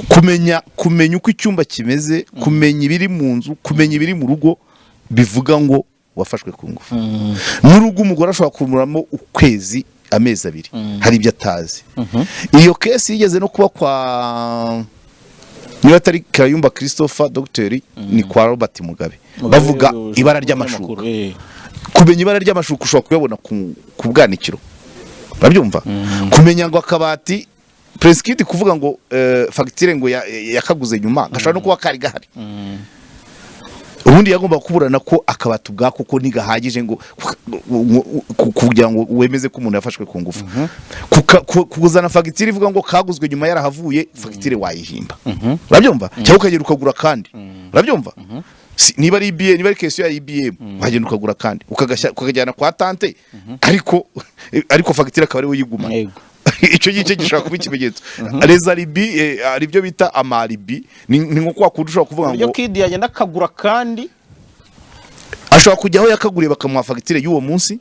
kumenya uko icyumba kimeze, kumenya ibiri mu nzu, kumenya ibiri mu rugo, bivuga ngo wafashwe ku ngufu. N'urugo umugore ashobora kumuramo ukwezi, amezi 2, hari ibyo atazi. Iyo case yigeze no kuba kwa, niba atari Kayumba Christopher dogiteri, ni kwa Robert Mugabe, bavuga ibara ry'amashuka. Kumenya ibara ry'amashuka ushobora kuyabona ku bwanikiro, urabyumva? Kumenya ngo akabati, Prince Kid kuvuga ngo fagitire ngo yakaguze nyuma, gashobora no kuba kari gahari. Ubundi yagomba kuburana ko akabati ubwako ko ntigahagije ngo kugira ngo wemeze ko umuntu yafashwe ku ngufu. Kuzana fagitire ivuga ngo kaguzwe nyuma yarahavuye, fagitire wayihimba, urabyumva? Cyangwa ukagenda ukagura kandi, urabyumva? Niba ari EBM, niba ari question ya EBM, wagenda ukagura kandi ukakajyana kwa tante, ariko fagitire akaba ariwe uyigumana. Icyo ngicyo gishobora kuba ikimenyetso. Les alibis, hari ibyo bita ama alibi, ni nko kwa kundi ushobora kuvuga Uburyo ngo Kid yagenda akagura kandi ashobora kujya aho yakaguriye bakamuha fagitire y'uwo munsi.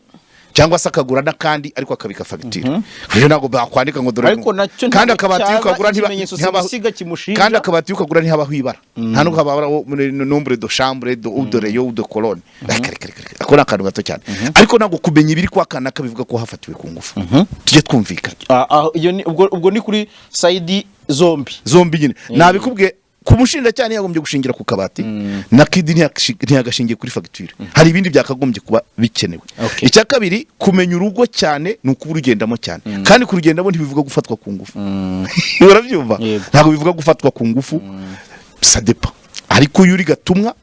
Cyangwa se akagura n'akandi ariko akabika fagitire. Rero ntabwo bakwandika ngo dore. Ariko nacyo kandi ntabwo akabati cyaba ukagura ikimenyetso simusiga kimushinja. Kandi akabati ukagura ntihabaho ibara, nta nubwo habaho nombre de chambre de ou de rayon ou de colonne. Reka, reka, reka, reka. Ako ni akantu gato cyane, ariko ntabwo kumenya ibiri kwa kanaka bivuga ko hafatiwe ku ngufu. Tujye twumvikana. Iyo ni ubwo ni kuri side zombi. Zombi nyine nabikubwiye. Ku mushinjacyaha ntiyagombye gushingira ku kabati, na Kidi ntiyagashingiye kuri fagitire. Hari ibindi byakagombye kuba bikenewe. Icya kabiri, kumenya urugo cyane ni ukuba urugendamo cyane, kandi kurugendamo ntibivuga gufatwa ku ngufu, urabyumva? Yego. Ntabwo bivuga gufatwa ku ngufu, ça dépend. Ariko iyo uri gatumwa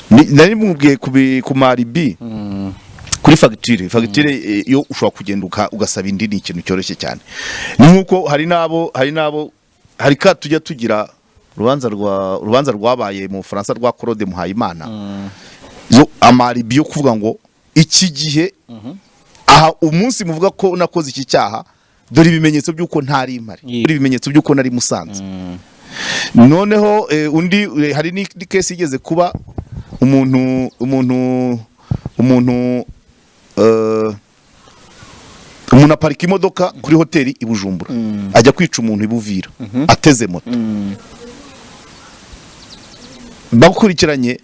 nari mubwiye ku ma alibi, kuri fagitire, yo ushobora kugenda ugasaba indi, ni ikintu cyoroshye cyane. Ni nk'uko hari n'abo hari ka tujya tugira urubanza rwabaye mu Bufaransa rwa Claude Muhayimana, zo ama alibi yo kuvuga ngo iki gihe aha umunsi muvuga ko nakoze iki cyaha, dore ibimenyetso by'uko ntari impari, dore ibimenyetso by'uko nari Musanze. Noneho undi hari n'indi case igeze kuba, umuntu aparika imodoka kuri hoteli i Bujumbura, ajya kwica umuntu i Buvira ateze moto. Bakurikiranye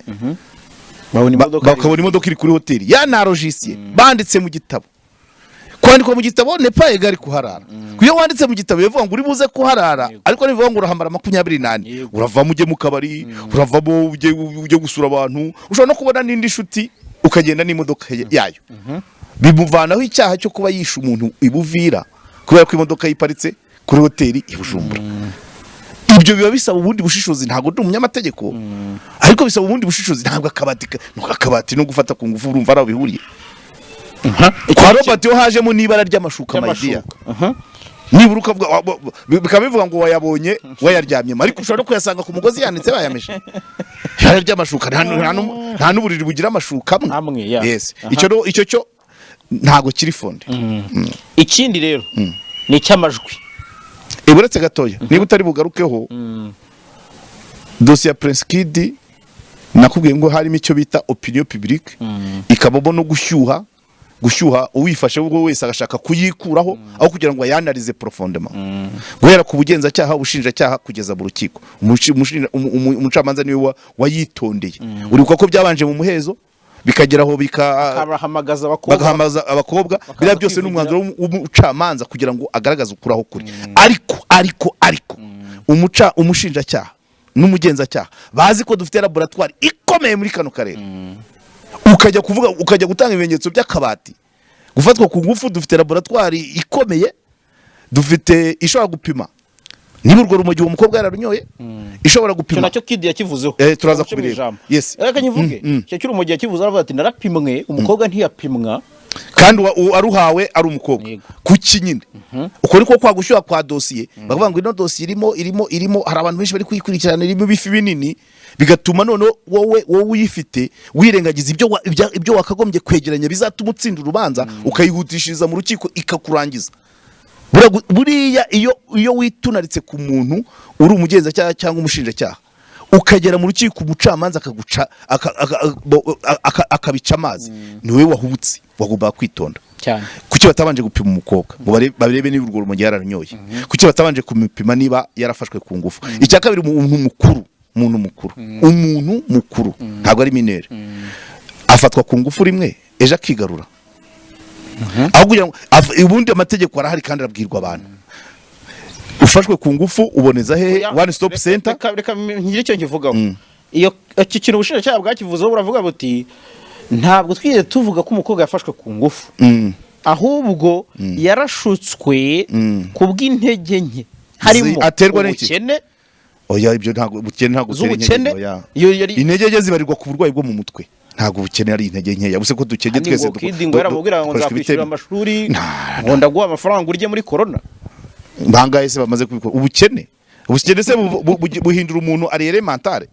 babona imodoka. Bakabona imodoka iri kuri hoteli ya na logiciel banditse mu gitabo. Kwandikwa mu gitabo n'est pas égal kuharara. Iyo wanditse mu gitabo bivuga ngo uri buze kuharara, ariko ntibivuga ngo urahamara 24. Uravamo ujye mu kabari, uravamo ujye gusura abantu, ushobora no kubona n'indi nshuti ukagenda n'imodoka yayo. Bimuvanaho icyaha cyo kuba yishe umuntu i Buvira kubera ko imodoka yiparitse kuri hoteli i Bujumbura. Ibyo biba bisaba ubundi bushishozi. Ntabwo ndi umunyamategeko, ariko bisaba ubundi bushishozi. Ntabwo akabati no gufata ku ngufu, urumva ari aho bihuriye? Kwa Robert yo hajemo n'ibara ry'amashuka, my dear. Nibura ukavuga bikaba bivuga ngo wayabonye wayaryamyemo, ariko ushobora no kuyasanga ku mugozi yanitse bayameshe. Ibara ry'amashuka, nta n'uburiri bugira amashuka amwe. Amwe, ya. Yes. Icyo cyo ntabwo kiri fondé. Ikindi rero ni icy'amajwi. Uretse gatoya, niba utari bugarukeho dosiye ya Prince Kid, nakubwiye ngo harimo icyo bita opinion publique, ikabamo no gushyuha, uwifashe ubwo wese agashaka kuyikuraho aho kugira ngo ayanarize profondément, guhera ku bugenzacyaha, ubushinjacyaha, kugeza mu rukiko. Umucamanza niwe wayitondeye. Uribuka ko byabanje mu muhezo, bikagera aho bika Abahamagaza abakobwa. Bagahamagaza abakobwa. Biriya byose ni kwivugira. umwanzuro w'umucamanza kugira ngo agaragaze ukuri aho kuri. Ariko umushinjacyaha n'umugenzacyaha bazi ko dufite laboratoire ikomeye muri kano karere, ukajya kuvuga, ukajya gutanga ibimenyetso by'akabati, gufatwa ku ngufu. Dufite laboratoire ikomeye, dufite ishobora gupima niba urwo rumogi uwo mukobwa yararunyoye, ishobora Icyo gupima. nacyo Kidi yakivuzeho. Turaza Uce mu kubireba. ijambo. Yes. Reka nyivuge. Icyo cy'urumogi yakivuze, aravuga ati: "Narapimwe, umukobwa ntiyapimwa." Kandi aruhawe ari umukobwa. Kuki nyine? Uko niko kwa gushyuha kwa dosiye. Bakavuga ngo ino dosiye irimo hari abantu benshi bari kuyikurikirana, irimo ibifi binini, bigatuma noneho wowe uyifite wirengagiza ibyo wakagombye kwegeranya bizatuma utsinda urubanza, ukayihutishiriza mu rukiko ikakurangiza. Buriya iyo witunaritse ku muntu uri umugenzacyaha cyangwa umushinjacyaha, ukagera mu rukiko, umucamanza akaguca akabica amazi, ni wowe wahubutse, wagombaga kwitonda. Cyane. Kuki batabanje gupima umukobwa ngo barebe niba urwo rumogi yararunyoye? Kuki batabanje kumupima niba yarafashwe ku ngufu? Icya kabiri, umuntu mukuru ntabwo ari mineur, afatwa ku ngufu rimwe, ejo akigarura. Aho kugira ngo ubundi amategeko arahari kandi arabwirwa abantu. Ufashwe ku ngufu uboneza hehe? Oya, One Stop Center. Reka ngire icyo nkivugaho. Iyo iki kintu ubushinjacyaha bwakivuzeho, buravuga buti: "Ntabwo twigeze tuvuga ko umukobwa yafashwe ku ngufu, ahubwo yarashutswe ku bw'intege nke harimo Aterwa n'iki? ubukene." Oya, ibyo ntabwo ubukene ntabwo butera intege. Z'ubukene. Oya. Iyo yari Intege nke zibarirwa ku burwayi bwo mu mutwe, ntabwo ubukene ari intege nkeya. Ubuse ko dukennye Kandi twese ngo Kidi ngo yaramubwira ngo dukoreshwa nzakwishyura ibitero. amashuri, ngo ndaguha amafaranga urye muri corona. Bangahe se bamaze kubikora? Ubukene se buhindura umuntu arriéré mental?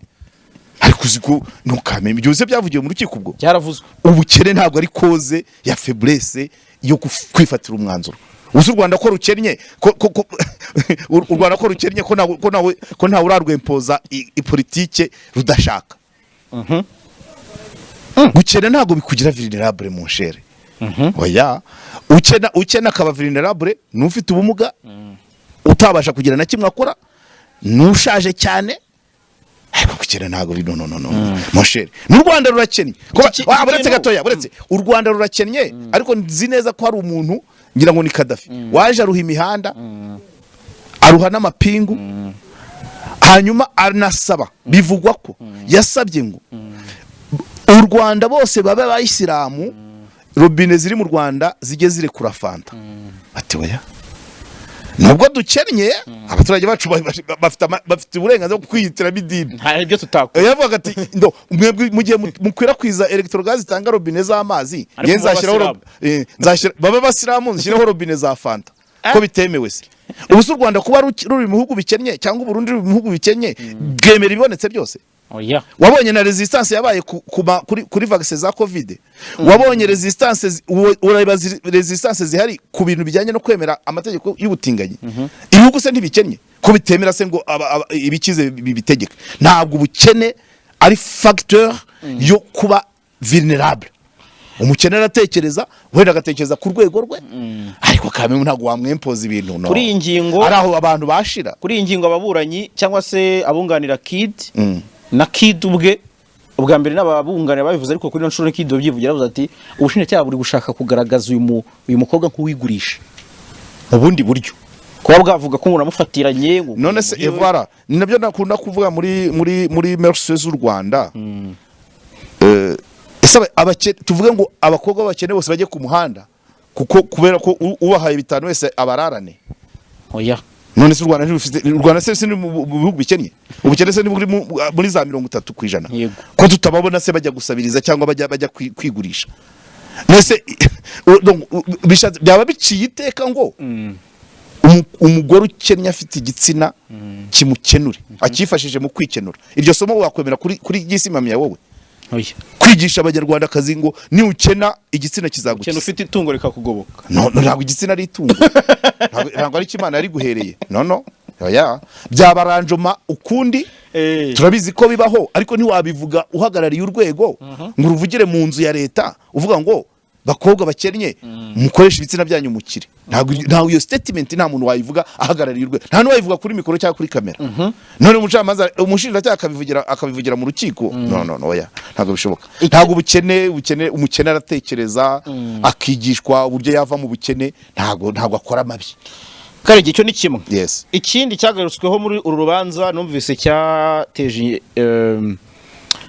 Ariko uzi ko ntukamenye ibyo byose byavugiwe mu rukiko ubwo? Byaravuzwe. Ubukene ntabwo ari cause ya faiblesse yo kwifatira umwanzuro. Uzi u Rwanda ko rukennye, ko u Rwanda ko rukennye, ko ntawe urarwempoza ipolitike rudashaka. Gukena ntabwo bikugira vulnerable, mon cher. Oya, ukena akaba vulnerable n'ufite ubumuga utabasha kugira na kimwe akora, n'ushaje cyane. Ariko gukena ntabwo biri, no, no, no, no, mon cher, n'u Rwanda rurakennye. Iki Buretse gatoya, buretse, u Rwanda rurakennye, ariko nzi neza ko hari umuntu, ngira ngo ni Kadafi, waje aruha imihanda, aruha n'amapingu, hanyuma anasaba, bivugwa ko yasabye ngo u Rwanda bose babe abayisilamu, robine ziri mu Rwanda zijye zirekura Fanta. Ati: "Oya, nubwo dukennye, abaturage bacu bafite uburenganzira bwo kwihitiramo idini." Nta ibyo tutakora. Yavugaga ati: "Ndo mwebwe mu gihe mukwirakwiza Electrogaz zitanga robine z'amazi, Ariko nge nzashyiraho mu nzashyira babe abasilamu, nshyireho robine za Fanta." Ko bitemewe se? Ubu se u Rwanda kuba ruri mu bihugu bikennye, cyangwa Uburundi ruri mu bihugu bikennye, bwemera ibibonetse byose? Oya. Wabonye na resistance yabaye kuri vaccine za Covid. Wabonye resistance ureba resistance zihari ku bintu bijyanye no kwemera amategeko y'ubutinganyi. Ibihugu se ntibikennye ko bitemera se ngo ibikize bibitegeka? Ntabwo ubukene ari facteur yo kuba vulnerable. Umukene aratekereza, wenda agatekereza ku rwego rwe, ariko kamwe ntabwo wamwempoza ibintu, no. Kuri iyi ngingo Ari aho abantu bashira. Kuri iyi ngingo, ababuranyi cyangwa se abunganira Kid na Kid ubwe, ubwa mbere n'ababunganira babivuze, ariko kuri ino nshuro Kid babyivugira, yavuze ati: "Ubushinjacyaha buri gushaka kugaragaza uyu mukobwa nk'uwigurisha mu bundi buryo, kuba bwavuga ko muramufatiranye ngo None se, evara ni nabyo nakunda kuvuga muri mœurs z'u Rwanda. Ese tuvuge ngo abakobwa b'abakene bose bajye ku muhanda kuko kubera ko ubahaye 5 wese abararane? Oya. None se u Rwanda ntirufite, u Rwanda se ni mu bihugu bikennye? Ubukene se ntiburi muri za 30%? Yego. Ko tutababona se bajya gusabiriza cyangwa bajya kwigurisha? Nese donc, byaba biciye iteka ngo umugore ukennye afite igitsina kimukenure, akifashije mu kwikenura? Iryo somo wakwemera kuri gisimamiya wowe? Oya. Kwigisha abanyarwandakazi ngo niukena igitsina Ukena kizagukiza? ufite itungo rikakugoboka. No, no, ntabwo igitsina ari itungo. Ntabwo ari icyo Imana yari guhereye. No, no, oya, byabaranjoma ukundi. Turabizi ko bibaho, ariko ntiwabivuga uhagarariye urwego ngo uruvugire mu nzu ya leta, uvuga ngo: "Bakobwa bakennye, mukoreshe ibitsina byanyu mukire." Ntabwo iyo statement nta muntu wayivuga ahagarariye urwego, nta n'uwayivuga kuri mikoro cyangwa kuri kamera. None umucamanza, umushinjacyaha akabivugira mu rukiko? No, no, no, oya, ntabwo bishoboka. Ntabwo ubukene, umukene aratekereza, akigishwa uburyo yava mu bukene, ntabwo akora amabi. Karege, icyo ni kimwe. Yes. Ikindi cyagarutsweho muri uru rubanza numvise cyateje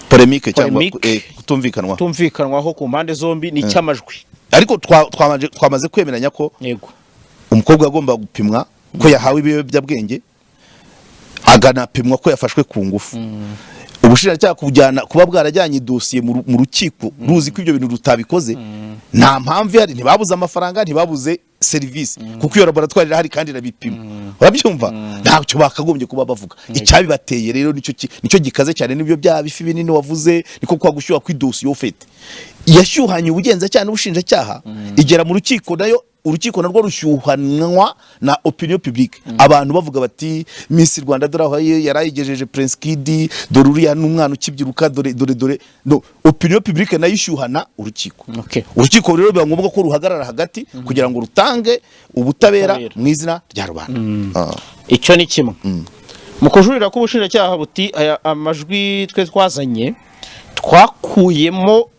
polémique cyangwa Polémique. Kutumvikanwa. Kutumvikanwaho ku mpande zombi ni icy'amajwi. Ariko twamaze kwemeranya ko umukobwa agomba gupimwa ko yahawe ibiyobyabwenge, aganapimwa ko yafashwe ku ngufu. Ubushinjacyaha kujyana, kuba bwarajyanye idosiye mu rukiko ruzi ko ibyo bintu rutabikoze, nta mpamvu ihari. Ntibabuze amafaranga, ntibabuze serivisi, kuko iyo laboratwari irahari kandi irabipima, urabyumva? Ntacyo bakagombye kuba bavuga. Icyabibateye rero nicyo gikaze cyane, nibyo bya bifi binini wavuze, niko kwa gushyuha kw'idosiye ufite yashyuhanye ubugenzacyaha n'ubushinjacyaha, igera mu rukiko nayo, urukiko narwo rushyuhanwa na opinion publique, abantu bavuga bati: "Miss Rwanda dore aho yarayigejeje Prince Kid, dore uriya n'umwana ukibyiruka, dore, dore, dore." No opinion publique nayo ishyuhana urukiko. Urukiko rero biba ngombwa ko ruhagarara hagati kugira ngo rutange ubutabera Ubutabera. mu izina rya rubanda. Icyo ni kimwe. Mu kujurira k'ubushinjacyaha buti: "Aya amajwi twe twazanye twakuyemo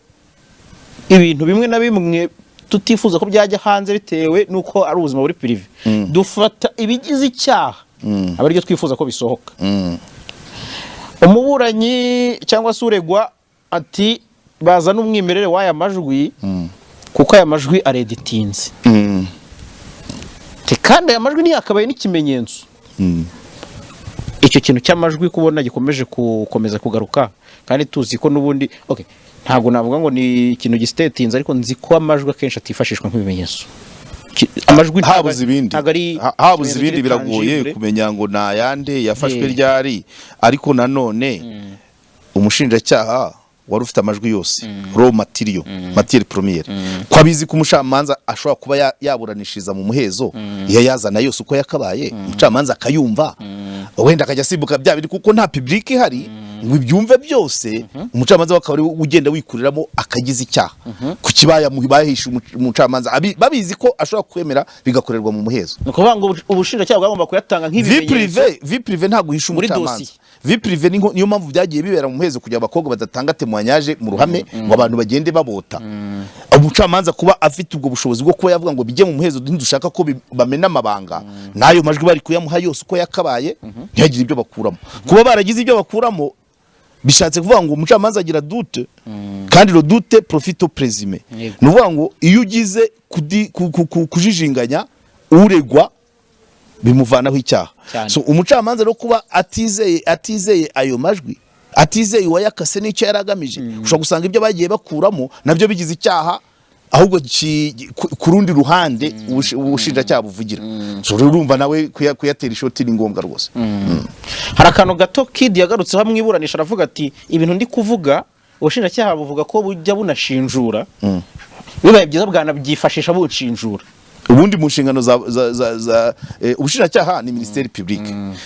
ibintu bimwe na bimwe tutifuza ko byajya hanze bitewe n'uko ari ubuzima buri privé, dufata ibigize icyaha aba aribyo twifuza ko bisohoka." Umuburanyi cyangwa se uregwa ati: "Bazana umwimerere w'aya majwi kuko aya majwi areditinze." Ati: "Kandi aya majwi ntiyakabaye n'ikimenyetso." Icyo kintu cy'amajwi kubona gikomeje gukomeza kugaruka kandi tuzi ko n'ubundi, okay, ntabwo navuga ngo ni ikintu gisitetinze, ariko nzi ko amajwi akenshi atifashishwa nk'ibimenyetso. Amajwi Habuze ibindi. ntabwo ari Habuze ikimenyetso ibindi. kiri Biragoye tangible. kumenya ngo ni ayande, yafashwe ryari, ariko nanone umushinjacyaha wari ufite amajwi yose, raw material, matière première, ko abizi ko umucamanza ashobora kuba yaburanishiriza mu muhezo, iyo yazana yose uko yakabaye umucamanza akayumva, wenda akajya asimbuka bya biri kuko nta public ihari. ngo ibyumve byose. Umucamanza we akaba ari we ugenda wikuriramo akagize icyaha ku kibaya bahishe umucamanza babizi ko ashobora kwemera bigakorerwa mu muhezo. Ni ukuvuga ngo ubushinjacyaha bwagomba kuyatanga Vie nk'ibimenyetso privée, vie privée ntabwo uhisha muri umucamanza. dosiye. Vie privée niyo mpamvu byagiye bibera mu muhezo, kugira abakobwa badatanga témoignage mu ruhame ngo abantu bagende babota. Umucamanza kuba afite ubwo bushobozi bwo kuba yavuga ngo bijye mu muhezo, ntidushaka ko bamena amabanga, n'ayo majwi bari kuyamuha yose uko yakabaye, ntihagire ibyo bakuramo. Kuba baragize ibyo bakuramo bishatse kuvuga ngo umucamanza agira doute, kandi le doute profite au présumé. Ni ukuvuga ngo iyo ugize kujijinganya uregwa, bimuvanaho icyaha. So umucamanza rero kuba atizeye ayo majwi, atizeye uwayakase n'icyo yari agamije, ushobora gusanga ibyo bagiye bakuramo nabyo bigize icyaha ahubwo ku rundi ruhande ubushinjacyaha buvugira. So rero urumva nawe kuyatera ishoti ni ngombwa rwose. Hari akantu gato Kid yagarutseho mu iburanisha, aravuga ati: "Ibintu ndi kuvuga, ubushinjacyaha buvuga ko bujya bunashinjura, bibaye byiza bwanabyifashisha bunshinjura." Ubundi mu nshingano za ubushinjacyaha ni ministère public.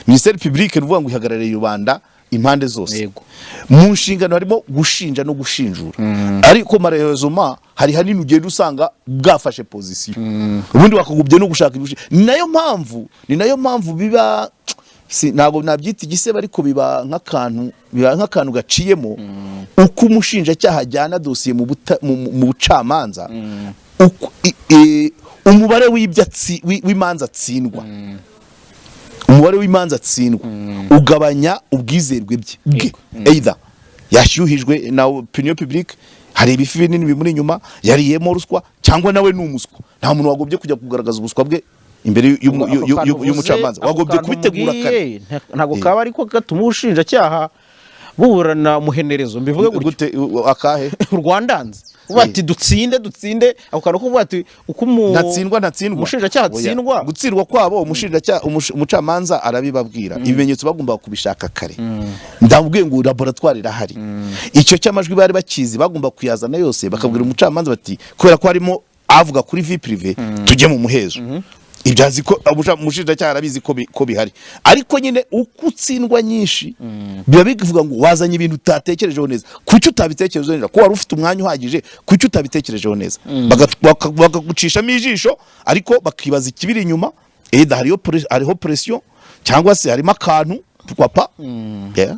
Ministère public ni ukuvuga ngo ihagarariye rubanda impande zose. Mu nshingano harimo gushinja no gushinjura, ariko malheureusement hari hanini ugenda usanga bwafashe position, ubundi bakagubye no gushaka ni nayo mpamvu biba si, ntabwo nabyita igisebo, ariko biba nk'akantu gaciyemo. Uko umushinjacyaha ajyana dosiye mu bucamanza, umubare w'imanza atsindwa, umubare w'imanza atsindwa ugabanya ubwizerwe bwe. Either yashyuhijwe na opinion publique, hari ibifi binini bimuri inyuma, yariyemo ruswa, cyangwa nawe ni umuswa. Nta muntu wagombye kujya kugaragaza ubuswa bwe imbere Ako kantu uvuze, y'umucamanza. ako Wagombye kantu kubitegura kare. umbwiye, ntabwo kaba ariko gatuma ubushinjacyaha buburana umuhenerezo, mbivuge gutyo. Gute? Akahe? Rwandanze uvuga ati dutsinde, dutsinde, ako kantu ko kuvuga ati uko Ntatsindwa, ntatsindwa. umushinjacyaha Oya. atsindwa. Gutsindwa kwabo, umushinjacyaha, umucamanza arabibabwira. Ibimenyetso bagombaga kubishaka kare. Ndamubwiye ngo laboratoire irahari, icyo cy'amajwi bari bakizi, bagomba kuyazana yose, bakabwira umucamanza bati: "Kubera ko harimo avuga kuri vie privée, tujye mu muhezo." Ibyo azi ko umushinjacyaha arabizi ko bihari, ariko nyine uko utsindwa nyinshi biba bivuga ngo wazanye ibintu utatekerejeho neza. Kuki utabitekerejeho neza? Ko wari ufite umwanya uhagije, kuki utabitekerejeho neza? Bakagucishamo ijisho, ariko bakibaza ikibiri inyuma. Eda hariho pression, cyangwa se harimo akantu, pourquoi pas? Yeah.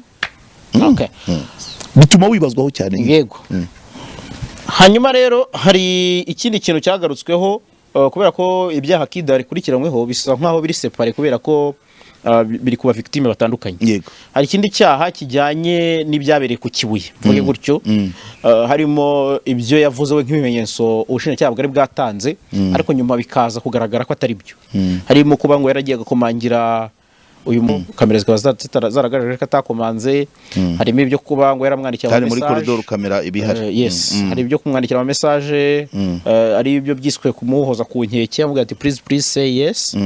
Bituma wibazwaho cyane nyine. Yego. Hanyuma rero hari ikindi kintu cyagarutsweho, kubera ko ibyaha Kida bikurikiranyweho bisa nkaho biri séparé, kubera ko biri ku ba victime batandukanye. Hari ikindi cyaha kijyanye n'ibyabereye ku Kibuye, mvuge gutyo. Harimo ibyo yavuze we nk'ibimenyetso ubushinjacyaha bwari bwatanze, ariko nyuma bikaza kugaragara ko atari byo. Harimo kuba ngo yaragiye agakomangira uyu kamera zikaba zaragaragaje ko atakomanze. Harimo ibyo kuba ngo yaramwandikiye Kandi muri ama message. koridoro kamera ibihari. Yes, hari ibyo kumwandikira ama message, ari ibyo byiswe kumuhoza ku nkeke, amubwira ati: "Please, please say yes."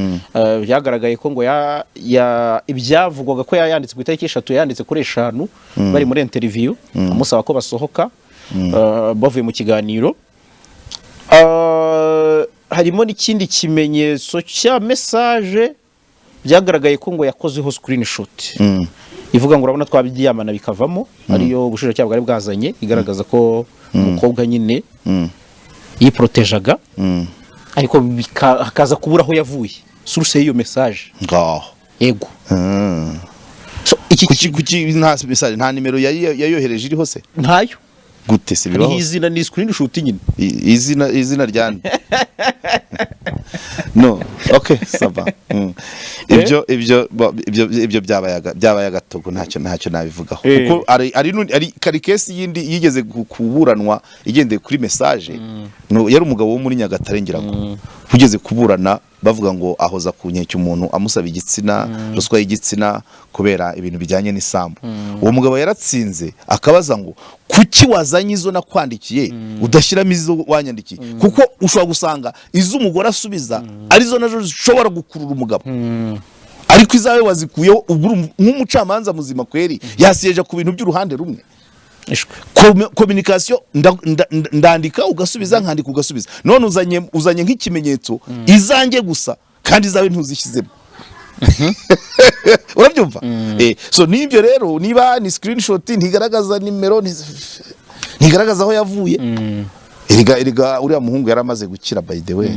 Byagaragaye ko ngo ya ibyavugwaga ko yayanditse ku itariki 3, yanditse kuri 5, bari muri interview, amusaba ko basohoka, bavuye mu kiganiro. Harimo n'ikindi kimenyetso cya message byagaragaye ko ngo yakozeho screenshot ivuga ngo urabona twabyiyamana bikavamo, ariyo ubushinjacyaha bwari bwazanye igaragaza ko umukobwa nyine yiporotejaga, ariko hakaza kubura aho yavuye, source y'iyo message. Ngaho. Yego. So, iki Kuki nta message, nta nimero yayohereje iriho se? Ntayo. Gute se? Hariho Bibaho? izina, ni screenshot nyine. Izina rya nde? No, okay, ça va. Ibyo byabaye agatogo, ntacyo nabivugaho, kuko ari kari case yindi yigeze kuburanwa igendeye kuri message. No, yari umugabo wo muri Nyagatare ngira ngo, ugeze kuburana bavuga ngo ahoza ku nkeke umuntu amusaba igitsina, ruswa y'igitsina, kubera ibintu bijyanye n'isambu. Uwo mugabo yaratsinze, akabaza ngo: "Kuki wazanye izo nakwandikiye, udashyiramo izo wanyandikiye?" Kuko ushobora gusanga izo umugore asubiza arizo nazo zishobora gukurura umugabo, ariko izawe wazikuyeho. Ubwo nk'umucamanza muzima kweri yasiyeje ku bintu by'uruhande rumwe. Ishwe. Communication, ndandika ugasubiza, nkandika ugasubiza, none uzanye nk'ikimenyetso izanjye gusa kandi izawe ntuzishyizemo. Urabyumva? So n'ibyo rero, niba ni screenshot, ntigaragaza nimero, ntigaragaza aho yavuye. Erega uriya muhungu yari amaze gukira, by the way.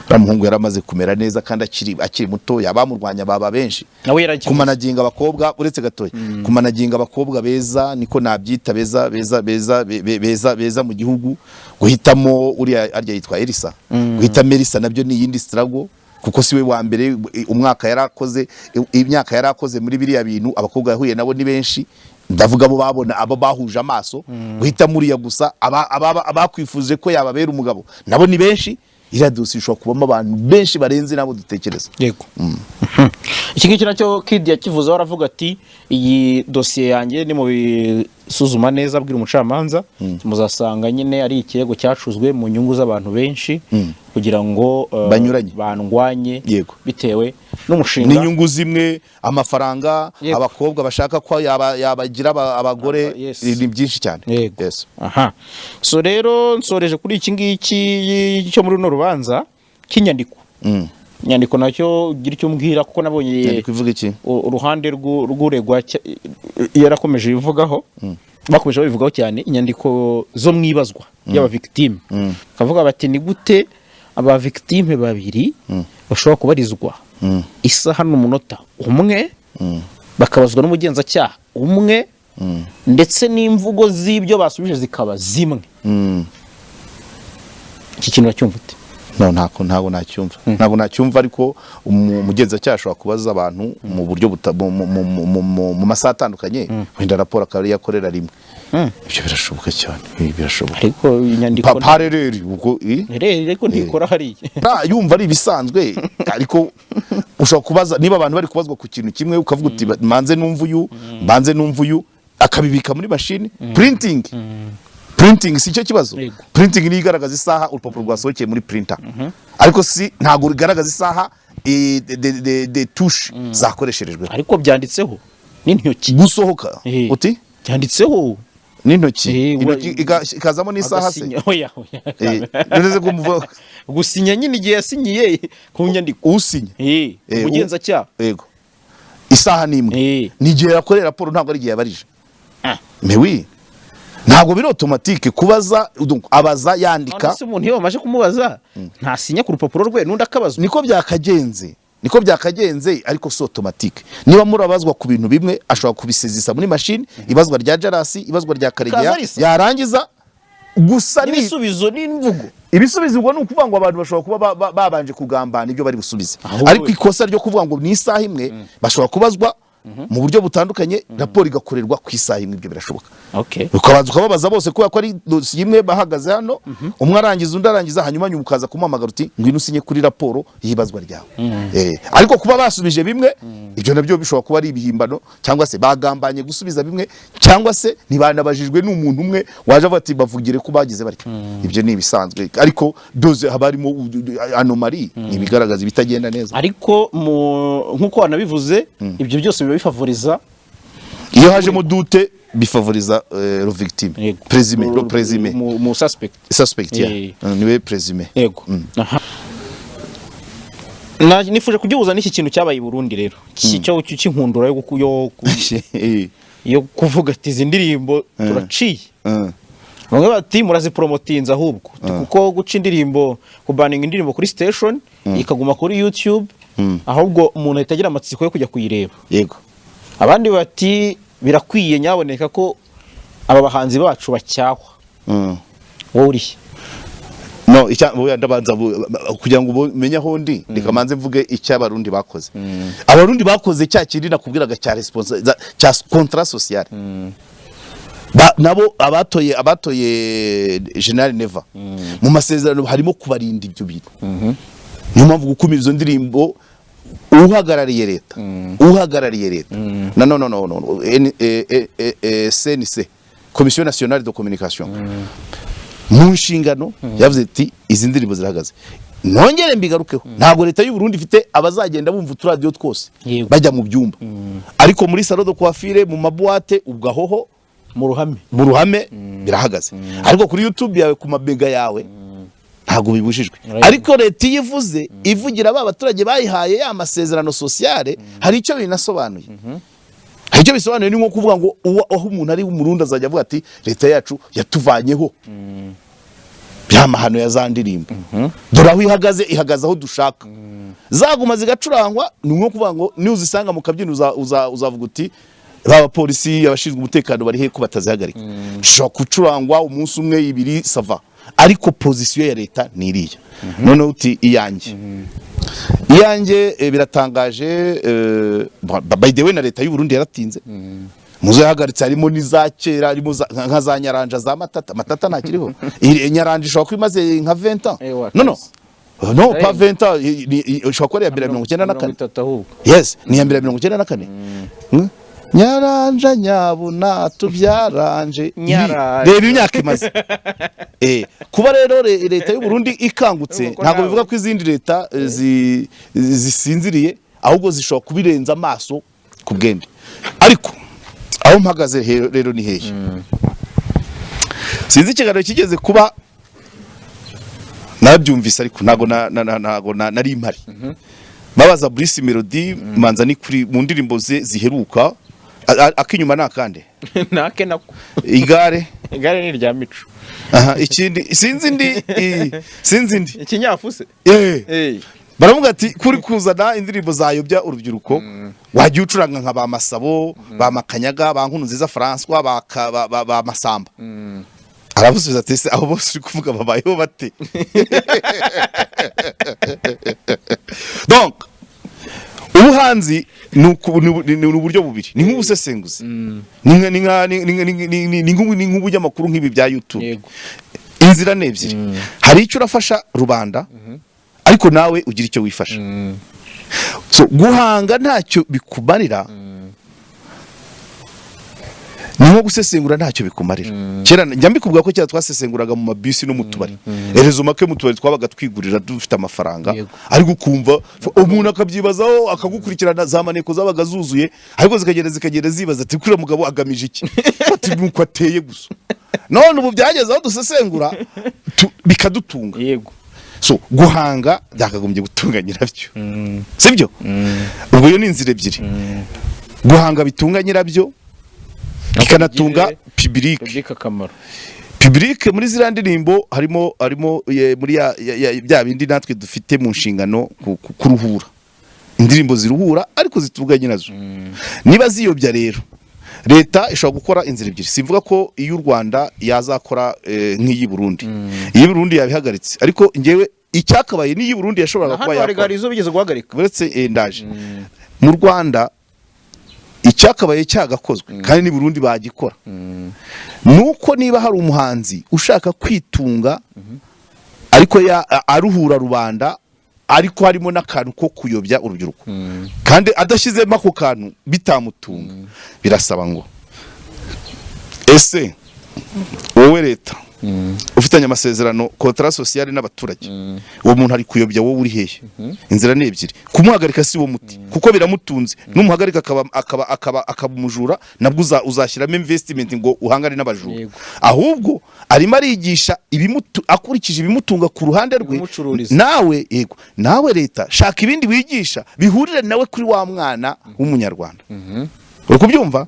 Uriya muhungu yari amaze kumera neza kandi akiri muto. Abamurwanya baba benshi. Nawe yarakivuze. Kumanaginga abakobwa, uretse gatoya, kumanaginga abakobwa beza, niko nabyita, beza beza beza beza beza mu gihugu, guhitamo uriya arya yitwa Elisa, guhitamo Elisa nabyo ni iyindi struggle, kuko siwe wa mbere. Umwaka yarakoze, imyaka yarakoze muri biriya bintu, abakobwa yahuye nabo ni benshi, ndavuga abo babona, abo bahuje amaso. Guhitamo uriya gusa, abakwifuje ko yababera umugabo nabo ni benshi. Iriya dosiye ishobora kubamo abantu benshi barenze nabo dutekereza. Yego. Iki ngiki nacyo Kid yakivuzeho, aravuga ati: "Iyi dosiye yanjye ni mu bisuzuma neza, abwira umucamanza, muzasanga nyine ari ikirego cyacuzwe mu nyungu z'abantu benshi kugira ngo Banyuranye. bandwanye bitewe n'umushinga." N'inyungu zimwe, amafaranga, abakobwa bashaka ko yabagira abagore. Ni byinshi cyane. Yes. Aha, so rero nsoreje kuri iki ngiki cyo muri runo rubanza cy'inyandiko. Inyandiko nacyo ugira icyo umbwira, kuko nabonye Inyandiko ivuga iki? Uruhande rw'uregwa yarakomeje ibivugaho, bakomeje babivugaho cyane, inyandiko zo mu ibazwa y'aba victime. Bakavuga bati: "Ni gute aba victime babiri bashobora kubarizwa isaha n'umunota umwe, bakabazwa n'umugenzacyaha umwe, ndetse n'imvugo z'ibyo basubije zikaba zimwe?" Iki kintu uracyumva ute? No, ntabwo nacyumva, ntabwo nacyumva. Ariko umugenzacyaha ashobora kubaza abantu mu buryo mu masaha atandukanye, wenda raporo akaba ariyo akorera rimwe. Ibyo birashoboka cyane. Birashoboka. Ariko inyandiko Parereri ubwo rero ariko ntikora hariya. Yumva ari ibisanzwe, ariko ushobora kubaza, niba abantu bari kubazwa ku kintu kimwe, ukavuga uti: "Manze numva uyu, manze numva uyu," akabibika muri mashini. Printing si cyo kibazo. Printing niyo igaragaza isaha urupapuro rwasohokeye muri printer, ariko si ntabwo rugaragaza isaha de touche zakoresherejwe. Ariko byanditseho n'intoki. Gusohoka uti? Byanditseho. N'intoki? Intoki ikazamo n'isaha se? Agasinya. Oya, oya. None ko muvuga? Gusinya nyine, igihe yasinyiye ku nyandiko. Usinya? Umugenzacyaha. Yego, isaha ni imwe. Ni igihe yakoreye raporo, ntabwo ari igihe yabarije. Mais oui, ntabwo biri automatique kubaza. Donc abaza yandika. None se umuntu iyo bamaze kumubaza ntasinya ku rupapuro rwe, n'undi akabazwa? Niko byakagenze, niko byakagenze, ariko si automatique. Niba murabazwa ku bintu bimwe, ashobora kubisezisa muri mashini, ibazwa rya Jarasi, ibazwa rya Karegeya. Kaza risa. Yarangiza gusa ni N'ibisubizo n'imvugo. Ibisubizo ubwo ni ukuvuga ngo abantu bashobora kuba babanje kugambana ibyo bari busubize. Ahubwo Ariko ikosa ryo kuvuga ngo ni isaha imwe, bashobora kubazwa mu buryo butandukanye, raporo igakorerwa ku isaha imwe, ibyo birashoboka. Ukabanza ukababaza bose, kubera ko ari dosiye imwe, bahagaze hano, umwe arangiza, undi arangiza, hanyuma nyuma ukaza kumuhamagara uti: "Ngwino usinye kuri raporo y'ibazwa ryawe." Ariko kuba basubije bimwe, ibyo nabyo bishobora kuba ari ibihimbano, cyangwa se bagambanye gusubiza bimwe, cyangwa se ntibanabajijwe n'umuntu umwe waje avuga ati: "Bavugire ko bagize batya." Ibyo ni ibisanzwe, ariko doze haba harimo anomalie, ibigaragaza ibitagenda neza. Ariko nk'uko wanabivuze, ibyo byose biba bifavoriza Iyo hajemo doute, bifavoriza le victime présumé, le présumé. Mu suspect. Suspect, yeah. Niwe présumé. Yego. Aha. Nifuje kugihuza n'iki kintu cyabaye i Burundi rero, cyo cy'inkundura yo kuvuga ati: "Izi ndirimbo turaciye." Bamwe bati: "Muraziporomotinze ahubwo," kuko guca indirimbo, kubaninga indirimbo kuri station ikaguma kuri YouTube, ahubwo umuntu ahita agira amatsiko yo kujya kuyireba. Abandi bati: "Birakwiye nyaboneka ko aba bahanzi bacu bacyahwa." Wowe urihe? No, icya oya, ndabanza kugira ngo umenye aho ndi, reka manze mvuge icyo Abarundi bakoze. Abarundi bakoze cya kindi nakubwiraga cya responsa, cya contrat social. Nabo abatoye General Neva, mu masezerano harimo kubarinda ibyo bintu. Niyo mpamvu gukumira izo ndirimbo, uhagarariye leta, uhagarariye leta, no, no, no, no, no, CNC, Commission Nationale de Communication, mu nshingano yavuze ati: "Izi ndirimbo zirahagaze." Nongere mbigarukeho, ntabwo leta y'u Burundi ifite abazagenda bumva uturadiyo twose bajya mu byumba, ariko muri salon de coiffure, mu ma boîte, ubwo ahoho Mu ruhame. Mu ruhame birahagaze, ariko kuri YouTube yawe, ku mabega yawe. Ntabwo bibujijwe. Ariko leta iyo ivuze, ivugira ba baturage bayihaye ya masezerano sociale. Hari icyo binasobanuye, hari icyo bisobanuye. Ni nko kuvuga ngo aho umuntu ari w'Umurundi azajya avuga ati: "Leta yacu yatuvanyeho ya mahano ya za ndirimbo, dore aho ihagaze, ihagaze aho dushaka." Zaguma zigacurangwa, ni nko kuvuga ngo nuzisanga mu kabyiniro uzavuga uti: "Ba bapolisi, abashinzwe umutekano bari he ko batazihagarika?" Zishobora gucurangwa umunsi umwe, ibiri, ça va, ariko position ya leta ni iriya. Noneho uti iyanjye, iyanjye, biratangaje. By the way, na leta y'u Burundi yaratinze muzo yahagaritse, harimo n'iza kera, harimo nka za Nyaranja za Matata. Matata ntakiriho. Iyi Nyaranja ishobora kuba imaze nka 20 ans. Ewa, No, no, pas Arenga. 20 ans, ishobora kuba ari iya mbere ya 94. 30 ahubwo. Yes, ni iya mbere ya 94. Nyaranja nyabuna tubyaranje. Nyaranja. Reba imyaka imaze. Kuba rero leta y'u Burundi ikangutse, Urumva ko ntabwo nawe- bivuga ko izindi leta zisinziriye, ahubwo zishobora kubirenza amaso ku bwende. Ariko aho mpagaze rero ni hehe? Sinzi ikiganiro kigeze kuba, nabyumvise, ariko ntago ntago nari mpari. Babaza Bruce Melody, manza ni kuri mu ndirimbo ze ziheruka, akinyuma ni akande? Nake nako. Igare. Igare ni irya Mico. Aha, ikindi sinzi indi, sinzi indi. Ikinyafu se? Eh. Baravuga ati: "Kuri kuzana indirimbo zayobya urubyiruko, wajya ucuranga nka ba Masabo, ba Makanyaga, ba Nkuru Nziza François, ba Masamba." Arabusubiza ati: "Ese abo bose uri kuvuga babayeho bate?" Donc ubuhanzi ni uburyo bubiri, ni nk'ubusesenguzi, ni nka- ni nka- ni- ni- ni- ni- ni- ni nk'ubu- ni nk'ubunyamakuru nk'ibi bya YouTube. Inzira ni ebyiri: hari icyo urafasha rubanda, ariko nawe ugira icyo wifasha. So guhanga ntacyo bikumarira ni nko gusesengura ntacyo bikumarira. Kera njya mbikubwira ko kera twasesenguraga mu mabisi no mu tubari, erezo make mu tubari twabaga twigurira dufite amafaranga. Ariko ukumva umuntu akabyibazaho, akagukurikirana, za maneko zabaga zuzuye, ariko zikagenda zibaza ati: "Kuriya mugabo agamije iki?" Ati: "Nuko ateye gusa." None ubu byageze aho dusesengura bikadutunga. So guhanga byakagombye gutunga nyirabyo, sibyo? Ubwo iyo ni inzira ebyiri: guhanga bitunga nyirabyo, bikanatunga public. Public akamaro. Public muri ziriya ndirimbo harimo muri bya bindi natwe dufite mu nshingano, kuruhura, indirimbo ziruhura ariko zitunga nyirazo. Niba ziyobya rero, leta ishobora gukora inzira ebyiri. Simvuga ko iy'u Rwanda yazakora nk'iy'i Burundi. Iy'i Burundi yabihagaritse, ariko ngewe icyakabaye n'iy'i Burundi yashoboraga kuba Hano hari yakora. gari izo bigeze guhagarika. Uretse, ndaje. Mu Rwanda icyakabaye cyagakozwe, kandi ni Burundi bagikora, nuko niba hari umuhanzi ushaka kwitunga ariko aruhura rubanda, ariko harimo n'akantu ko kuyobya urubyiruko, kandi adashyizemo ako kantu bitamutunga, birasaba ngo: ese wowe leta ufitanye amasezerano, contrat social, n'abaturage, uwo muntu ari kuyobya, wowe uri hehe? Inzira ni ebyiri: kumuhagarika si wo muti, kuko biramutunze. Numuhagarika akaba umujura, nabwo uzashyiramo investment ngo uhangane n'abajura. Ahubwo arimo arigisha akurikije ibimutunga ku ruhande rwe. Ibimucururiza. Nawe, yego, nawe leta shaka ibindi wigisha bihurire nawe kuri wa mwana w'Umunyarwanda. Uri kubyumva?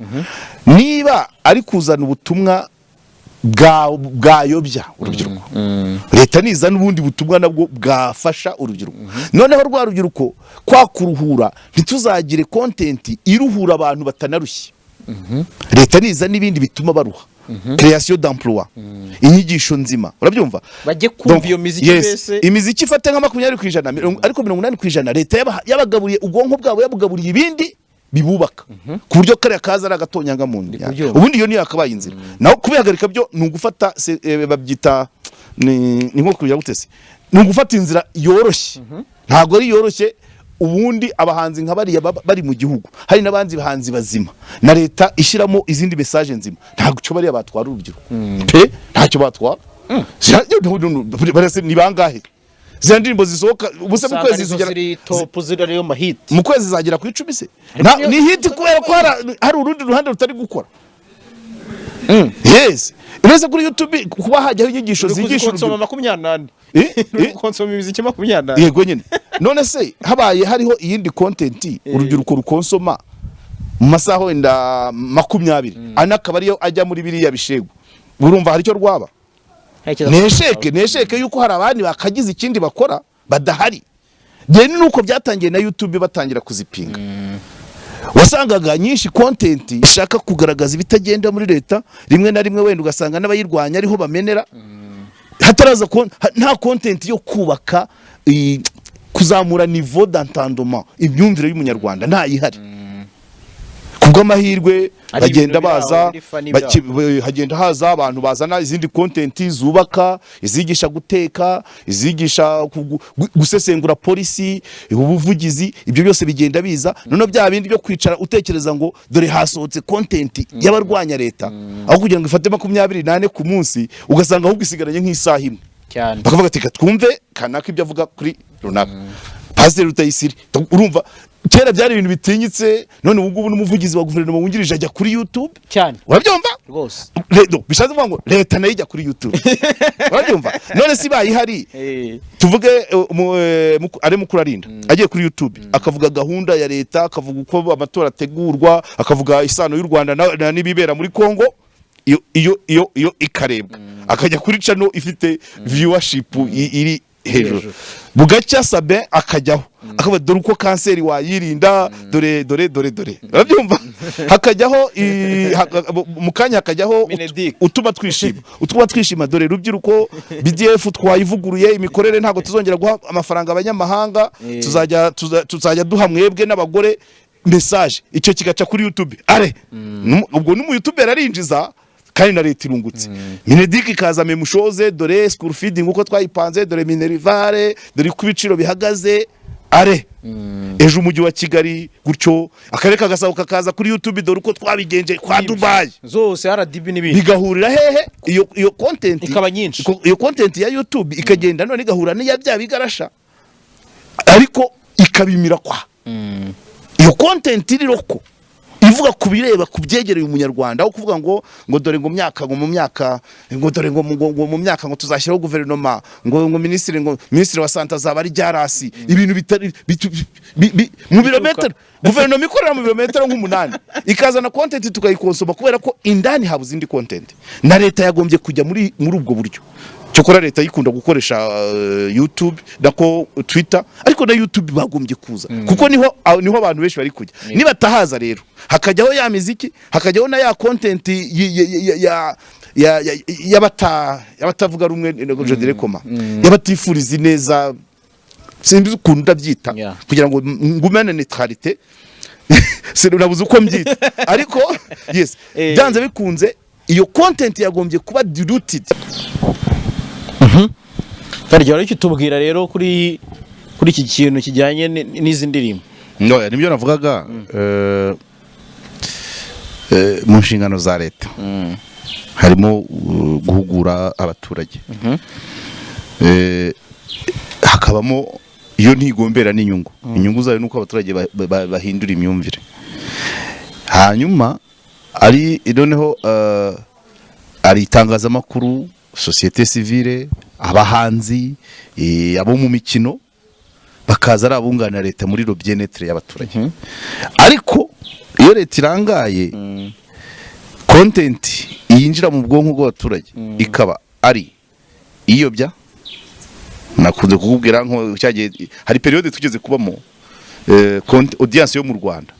Niba ari kuzana ubutumwa bwayobya urubyiruko, leta nizana ubundi butumwa nabwo bwafasha urubyiruko. Noneho rwa rubyiruko kwa kuruhura, ntituzagire content iruhura abantu batanarushye. Leta niza n'ibindi bituma baruha, création d'emploi, inyigisho nzima, urabyumva? Bajye kumva Donc, iyo miziki. Yes, Mbese imiziki ifate nka 20%, ariko 80% leta yabagaburiye ubwonko bwabo, yabugaburiye ibindi bibubaka, ku buryo kariya kaza ari agatonyanga mu nda. Kubyumva. Ubundi iyo niyo yakabaye inzira. Naho kubihagarika byo ni ugufata babyita ni nko kugira gute se, ni ugufata inzira yoroshye, ntabwo ari yoroshye. Ubundi abahanzi nka bariya baba bari mu gihugu, hari n'abandi bahanzi bazima, na leta ishyiramo izindi message nzima, ntabwo icyo bariya batwara urubyiruko pe, ntacyo batwara. Bariya se ni bangahe? Ziriya ndirimbo zisohoka ubuse mu Usanga kwezi arizo zigera ziri top, ziri ariyo mahiti. Mu kwezi zagera ku 10 se? Ariko Ni hit kubera ko hari urundi ruhande rutari gukora. Yes, uretse kuri YouTube kuba hajyaho inyigisho Uri zigisha kuzikonsoma urubyiruko. 24. Eh, Uri eh. gukonsoma imiziki 24. Yego nyine. None se habaye hariho iyindi content urubyiruko rukonsoma mu masaha wenda 24 akaba ariyo ajya muri biriya bishegu, urumva hari icyo rwaba? Nesheke yuko hari abandi bakagize ikindi bakora badahari. Then nuko byatangiye na YouTube batangira kuzipinga, wasangaga nyinshi content ishaka kugaragaza ibitagenda muri leta, rimwe na rimwe wenda ugasanga n'abayirwanya ariho bamenera hataraza nta content yo kubaka, kuzamura niveau d'entendement, imyumvire y'Umunyarwanda ntayihari. Kubw'amahirwe Ari bagenda ibintu biri aho, baza biri funny. Hagenda haza abantu bazana izindi content zubaka, izigisha guteka, izigisha gusesengura polisi, ubuvugizi, ibyo byose bigenda biza. Noneho bya bindi byo kwicara utekereza ngo dore hasohotse content y'abarwanya leta, aho kugira ngo ifate 24 ku munsi, ugasanga ahubwo isigaranye nk'isaha imwe. Bakavuga ati: "Reka twumve kanaka ibyo avuga kuri runaka, Pasiteri Rutayisire." Urumva kera byari ibintu bitinyitse, none ubu ngubu n'umuvugizi wa guverinoma wungirije ajya kuri YouTube. Urabyumva? Rwose. No, bishatse kuvuga ngo leta nayo ijya kuri YouTube, urabyumva? None si ibaye ihari, tuvuge ari Mukurarinda agiye kuri YouTube akavuga gahunda ya leta, akavuga uko amatora ategurwa, akavuga isano y'u Rwanda n'ibibera muri Congo, iyo ikarebwa, akajya kuri channel ifite viewership iri hejuru. Hejuru. Bugacya Sabin akajyaho akavuga: "Dore uko kanseri wayirinda, dore dore dore dore." Urabyumva? Hakajyaho mu kanya hakajyaho Mineduc. Utuma twishima: "Dore rubyiruko, BDF twayivuguruye imikorere, ntabwo tuzongera guha amafaranga abanyamahanga, tuzajya duha mwebwe n'abagore." Message icyo kigaca kuri YouTube, are ubwo n'umu YouTuber arinjiza kandi na leta irungutse. Mineduc ikaza memushoze: "Dore school feeding uko twayipanze, dore minerval, dore uko ibiciro bihagaze." Are ejo umujyi wa Kigali gutyo, akarere ka Gasabo kakaza kuri YouTube: "Dore uko twabigenje kwa Dubai." Zose RDB n'ibindi. Bigahurira hehe? Iyo content Ikaba nyinshi. Iyo content ya YouTube ikagenda none igahura n'iya bya bigarasha, ariko ikabimira kwa iyo content iri local ivuga ku bireba, ku byegereye Umunyarwanda, aho kuvuga ngo dore ngo myaka ngo mu myaka ngo dore ngo mu myaka ngo tuzashyiraho guverinoma, ngo minisitiri wa santé azaba ari Jarasi, ibintu bitari mu birometero, guverinoma ikorera mu birometero nk'umunani ikazana content tukayikonsoma kubera ko indani habuze indi content. Na leta yagombye kujya muri ubwo buryo. Cyokora leta yikunda gukoresha YouTube nako Twitter, ariko na YouTube bagombye kuza kuko niho abantu benshi bari kujya. Nibatahaza rero hakajyaho ya miziki, hakajyaho na ya content y'abatavuga rumwe, je dirais comment, y'abatifuriza ineza, sinzi ukuntu ndabyita, kugira ngo ngumane neutralité, sinabuze uko mbyita, ariko yes, byanze bikunze iyo content yagombye kuba diluted. Tarya wari tubwira rero kuri iki kintu kijyanye n'izi ndirimbo. No, nibyo navugaga, mu nshingano za leta harimo guhugura abaturage. Hakabamo iyo ntigombera n'inyungu, inyungu zayo nuko abaturage bahindura imyumvire. Hanyuma ari noneho ari itangazamakuru, sosiyete sivile, abahanzi, abo mu mikino, bakaza ari abunganira leta muri le bien-être y'abaturage. Ariko iyo leta irangaye, content yinjira mu bwonko bw'abaturage ikaba ari iyobya. Nakunze kukubwira nko cyagiye hari période tugeze kubamo, audience yo mu Rwanda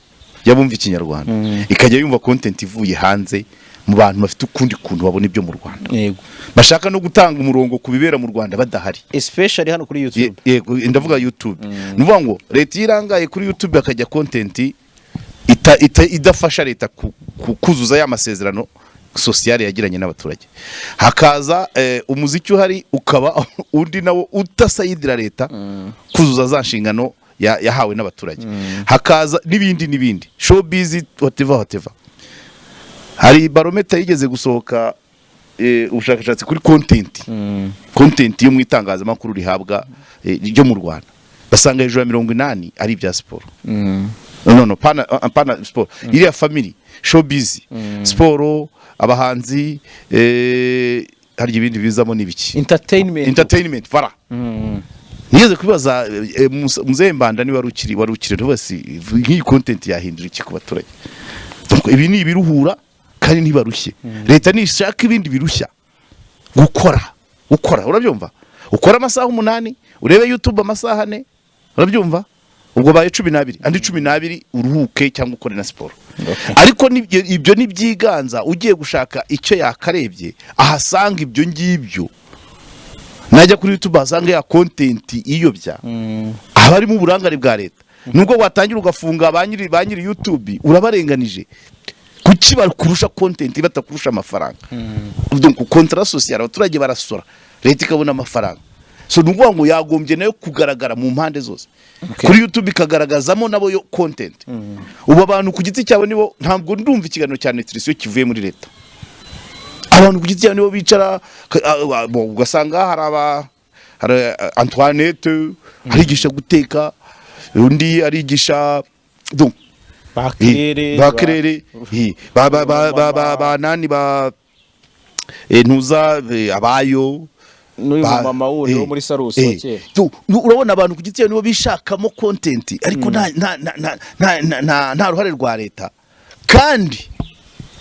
y'abumva Ikinyarwanda ikajya yumva content ivuye hanze, mu bantu bafite ukundi kuntu babona ibyo mu Rwanda, bashaka no gutanga umurongo ku bibera mu Rwanda badahari. Especially hano kuri YouTube. Yego, ndavuga YouTube. Ni ukuvuga ngo leta iyo irangaye, kuri YouTube hakajya content idafasha leta kuzuza ya masezerano sociale yagiranye n'abaturage, hakaza umuziki uhari ukaba undi nawo utasayidira leta kuzuza za nshingano yahawe n'abaturage, hakaza n'ibindi n'ibindi, showbiz, whatever whatever. Hari baromètre yigeze gusohoka, ubushakashatsi kuri content yo mu itangazamakuru rihabwa ryo mu Rwanda, basanga hejuru ya 80 ari ibya siporo. No, pana siporo, iriya family. showbiz, siporo, abahanzi, hari ibindi bizamo n'ibiki? Entertainment. Entertainment, voilà. Nigeze kubibaza muzehe Mbanda, niba wari ukiri rwose, nk'iyi content yahindura iki ku baturage? Donc, ibi ni ibiruhura kandi ntibarushye. Leta nishaka ibindi birushya gukora, urabyumva, ukora amasaha 8, urebe YouTube amasaha 4, urabyumva, ubwo baye 12, andi 12 uruhuke cyangwa ukore na siporo. Ariko ibyo nibyiganza, ugiye gushaka icyo yakarebye ahasanga ibyo ngibyo, najya kuri YouTube ahasanga ya content iyobya, haba harimo uburangare bwa leta. Nubwo watangira ugafunga ba nyiri YouTube, urabarenganije. Kuki bakurusha content batakurusha amafaranga? Donc contrat social, abaturage barasora, leta ikabona amafaranga. So ni ukuvuga ngo yagombye nayo kugaragara mu mpande zose. Kuri YouTube ikagaragazamo nabo yo content. Ubu abantu ku giti cyabo nibo, ntabwo ndumva ikiganiro cya nutrition kivuye muri leta. Abantu ku giti cyabo nibo bicara, bon, ugasanga hari Antoinette arigisha guteka, undi arigisha, donc Bakirere. Ba Kirere, ba ba ba ba ba ba nani, ba ntuza, abayo. N'uyu mama wundi wo muri Sarusi wa kera. Urabona abantu ku giti cyabo nibo bishakamo content, ariko nta nta nta nta nta nta nta nta ruhare rwa leta. Kandi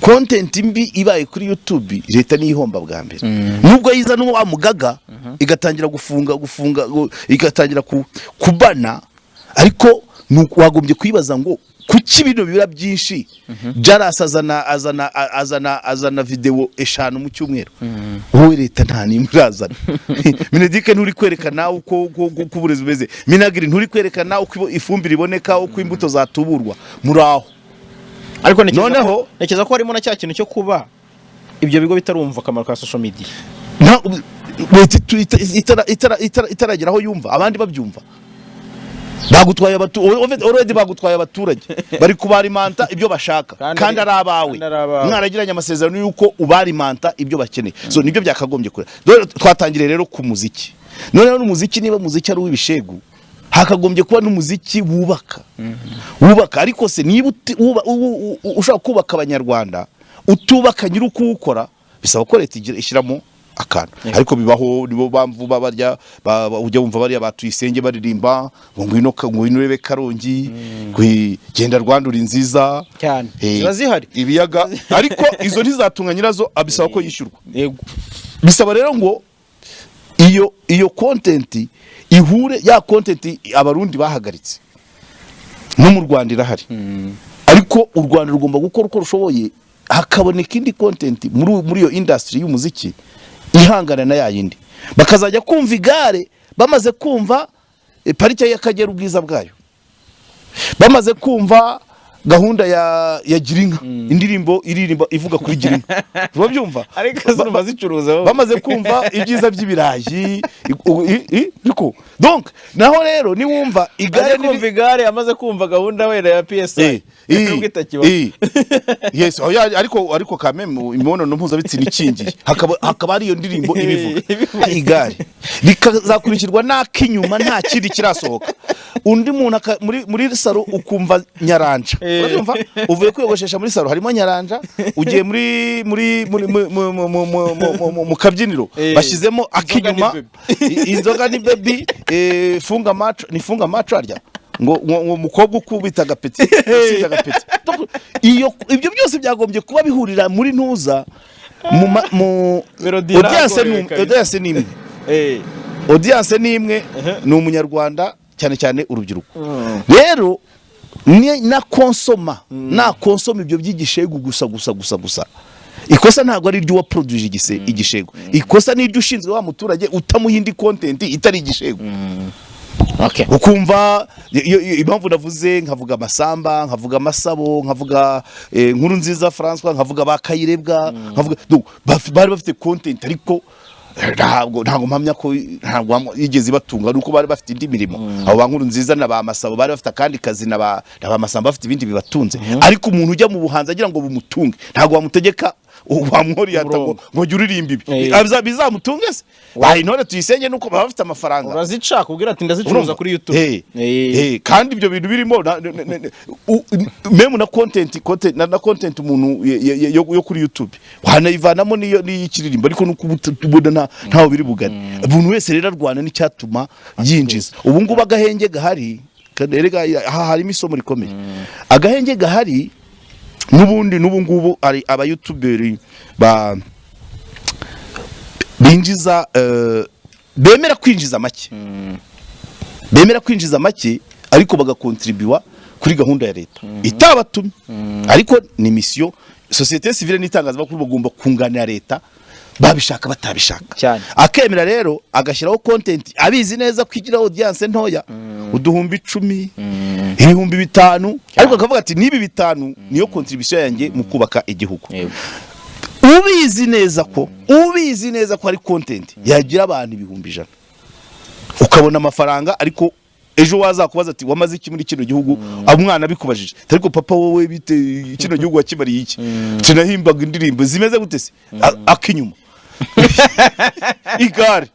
content mbi ibaye kuri YouTube, leta niyo ihomba bwa mbere, nubwo yiza n'uwa mugaga igatangira gufunga igatangira kubana. Ariko wagombye kwibaza ngo kuki bino bibura byinshi? Jaras azana video 5 mu cyumweru, wowe leta nta nimwe urazana. MINEDUC nturi kwerekana uko uburezi bumeze, MINAGRI nturi kwerekana uko ifumbire iboneka, uko imbuto zatuburwa, muri aho. Ariko ntekereza ko harimo na cya kintu cyo kuba ibyo bigo bitarumva akamaro ka social media. Leta itaragera aho yumva abandi babyumva. Bagutwaye already bagutwaye abaturage, bari kubarimanta ibyo bashaka kandi ari abawe. Kandi ari abawe. Mwaragiranye amasezerano y'uko ubarimanta ibyo bakeneye. So nibyo byakagombye kure. Dore twatangiriye rero ku muziki. Noneho n'umuziki, niba umuziki ari uw'ibishegu, hakagombye kuba n'umuziki wubaka. Ariko se niba ushaka kubaka Abanyarwanda, utubaka nyiri ukuwukora, bisaba ko leta ishyiramo akantu. Ariko bibaho, nibo bamvu barya ujya wumva bariya batuyisenge baririmba ngo ngwino ngwino urebe Karongi, genda Rwanda uri nziza. Cyane. Ziba zihari. Ibiyaga, ariko izo ntizatunga nyirazo, abisaba ko yishyurwa. Bisaba rero ngo iyo content ihure, ya content Abarundi bahagaritse no mu Rwanda irahari, ariko u Rwanda rugomba gukora uko rushoboye hakaboneka indi content muri iyo industry y'umuziki ihangana na ya yindi, bakazajya kumva igare bamaze kumva Parike y'Akagera ubwiza bwayo, bamaze kumva gahunda ya Girinka, indirimbo iririmba ivuga kuri Girinka, urabyumva? Ariko zumva zicuruza wowe. Bamaze kumva ibyiza by'ibirayi, ariko donc naho rero niwumva igare Ajya kumva igare amaze kumva gahunda wenda ya PSI nubwo itakibaho. Yes, oya, ariko quand même imibonano mpuzabitsina ikingiye, hakaba ari iyo ndirimbo ibivuga. Igare rikazakurikirwa n'ak'inyuma, nta kindi kirasohoka, undi muntu muri salon ukumva Nyaranja. Urabyumva, uvuye kwiyogoshesha muri salon harimo Nyaranja, ugiye muri muri muri mu- mu- mu- mu- mu- mu- mu- mu kabyiniro bashyizemo ak'inyuma. Inzoga ni Inzoga ni baby, funga macho, ni funga macho arya ngo umukobwa ukubita agapeti, usinda agapeti. Donc, iyo ibyo byose byagombye kuba bihurira muri ntuza mu Melody audience. iragoye Ni kabisa. audience ni imwe. Audience ni imwe, ni Umunyarwanda, cyane cyane urubyiruko. Rero ni na konsoma ibyo by'igishegu gusa gusa gusa gusa, ikosa ntabwo ari iry'uwaproduije igishegu, ikosa ni iry'ushinzwe wa muturage utamuha indi content itari igishegu. Ukumva impamvu navuze, nkavuga Amasamba, nkavuga Amasabo, nkavuga Nkuru Nziza François, nkavuga ba Kayirebwa, nkavuga donc, bari bafite content, ariko ntabwo mpamya ko ntabwo yigeze ibatunga, nuko bari bafite indi mirimo. Abo ba Nkuru Nziza na ba Masabo bari bafite akandi kazi, na ba Masamba bafite ibindi bibatunze. Ariko umuntu ujya mu buhanzi agira ngo bumutunge, ntabwo bamutegeka wamworiyata ngo Umurongo. ngo jya uririmba ibi. Bizamutunge se? Intore Tuyisenge nuko baba bafite amafaranga. Urazica kubwira ati ndazicuruza Urumva? kuri YouTube. Kandi ibyo bintu birimo même na content na content umuntu yo kuri YouTube wanayivanamo niyo n'iy'ikiririmbo, ariko nuko ubona ntaho biri bugane. Umuntu wese rero arwana n'icyatuma yinjiza. Ubu ngubu agahenge gahari, kandi erega aha harimo isomo rikomeye. Agahenge gahari n'ubundi n'ubu ngubu ari abayutuberi ba binjiza, bemera kwinjiza make, bemera kwinjiza make ariko bagakontribuwa kuri gahunda ya leta itabatumye, ariko ni mission. Société civile n'itangazamakuru bagomba kunganira leta, babishaka batabishaka. Cyane. Akemera rero agashyiraho content abizi neza ko igira audience ntoya, 10,000, 5,000, ariko akavuga ati nibi 5 niyo contribution yanjye mu kubaka igihugu. Ubizi neza ko hari content yagira abantu 100,000, ukabona amafaranga, ariko ejo wazakubaza ati wamaze iki muri kino gihugu, umwana abikubajije, ariko papa wowe bite, kino gihugu wakimariye iki? Tinahimbaga indirimbo zimeze gute se? Akinyuma igare,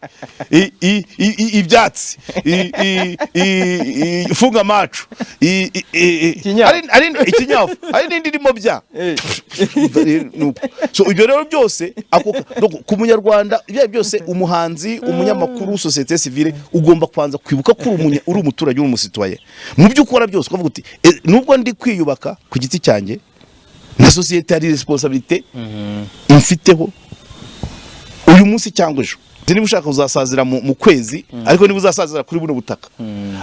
ibyatsi, funga amacu, Ikinyafu. Ari ikinyafu, hari n'indi irimo bya. Nuko. So ibyo rero byose donc ku munyarwanda, ibyo byose, umuhanzi, umunyamakuru, société civile, ugomba kubanza kwibuka ko uri umuturage, uri umusitoye mu byo ukora byose, ukavuga uti: "Nubwo ndi kwiyubaka ku giti cyanjye, na sosiyete hari responsabilité imfiteho uyu munsi cyangwa ejo." Niba ushaka uzasazira mu kwezi, ariko niba uzasazira kuri buno butaka,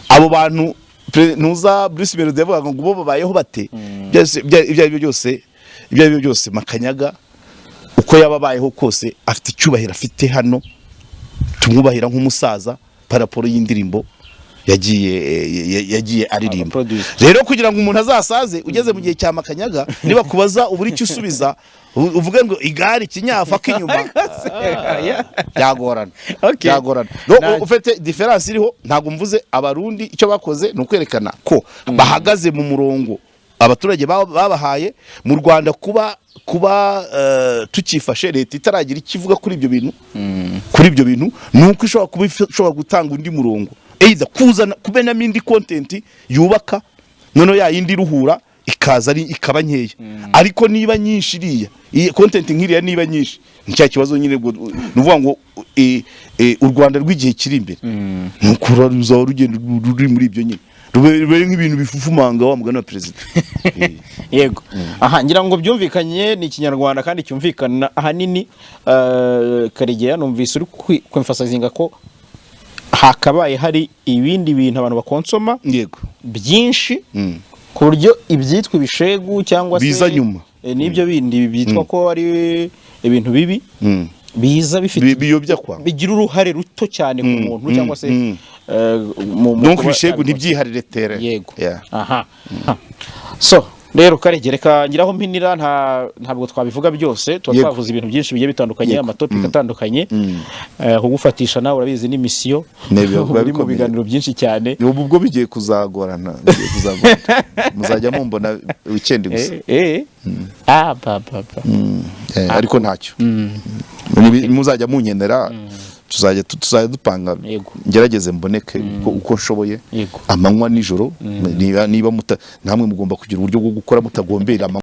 abo bantu ntuza Bruce Melody yavugaga ngo bo babayeho bate? Byose ibyo ari byo byose, Makanyaga uko yaba abayeho kose afite icyubahiro afite hano, tumwubahira nk'umusaza par rapport y'indirimbo yagiye aririmba. Producer. Rero kugira ngo umuntu azasaze ugeze mu gihe cya Makanyaga, niba kubaza ubura icyo usubiza, uvuge ngo igare, ikinyafu, ak'inyuma, byagorana. Byagorana. Donc, ufite différence iriho. Ntabwo mvuze Abarundi, icyo bakoze ni ukwerekana ko bahagaze mu murongo abaturage babahaye. Mu Rwanda kuba tukifashe, leta itaragira icyo ivuga kuri ibyo bintu, ni uko ishobora kuba ishobora gutanga undi murongo, either kuzana kumenamo indi content yubaka, noneho ya yindi iruhura ikaza ari ikaba nkeya. Ariko niba nyinshi, iriya iyi content nk'iriya niba nyinshi, ni cya kibazo nyine. Ubwo ni ukuvuga ngo u Rwanda rw'igihe kiri imbere ni uko ruzaba rugenda ruri muri ibyo nyine, rube nk'ibintu bifufumanga, wa mugani wa perezida. Yego, aha ngira ngo byumvikanye, ni Ikinyarwanda kandi cyumvikana ahanini. Karegeya, numvise uri kwemphasizinga ko hakabaye hari ibindi bintu abantu bakonsoma byinshi, ku buryo ibyitwa ibishegu cyangwa se Biza nyuma. N'ibyo bindi byitwa ko ari ibintu bibi biza bifite Biyobya kwa bigira uruhare ruto cyane ku muntu cyangwa se mu Donc kuba ibishegu yabikora. ntibyiharire terrain. Yego. Aha, so rero Karegere, reka ngiraho mpinira, ntabwo twabivuga byose, tuba twavuze ibintu byinshi bigiye bitandukanye, amatopic atandukanye. Kugufatisha nawe urabizi ni mission. Ne, biba Uri mu bikomeye. biganiro byinshi cyane. Ubu ubwo bigiye kuzagorana, bigiye kuzagorana, muzajya mumbona weekend gusa. Ah, ba ba ba. Ariko ntacyo. Muzajya munkenera, tuzajya dupanga. Ngerageze mboneke uko nshoboye, amanywa nijoro. Niba namwe mugomba kugira uburyo bwo gukora mutagombera amanywa.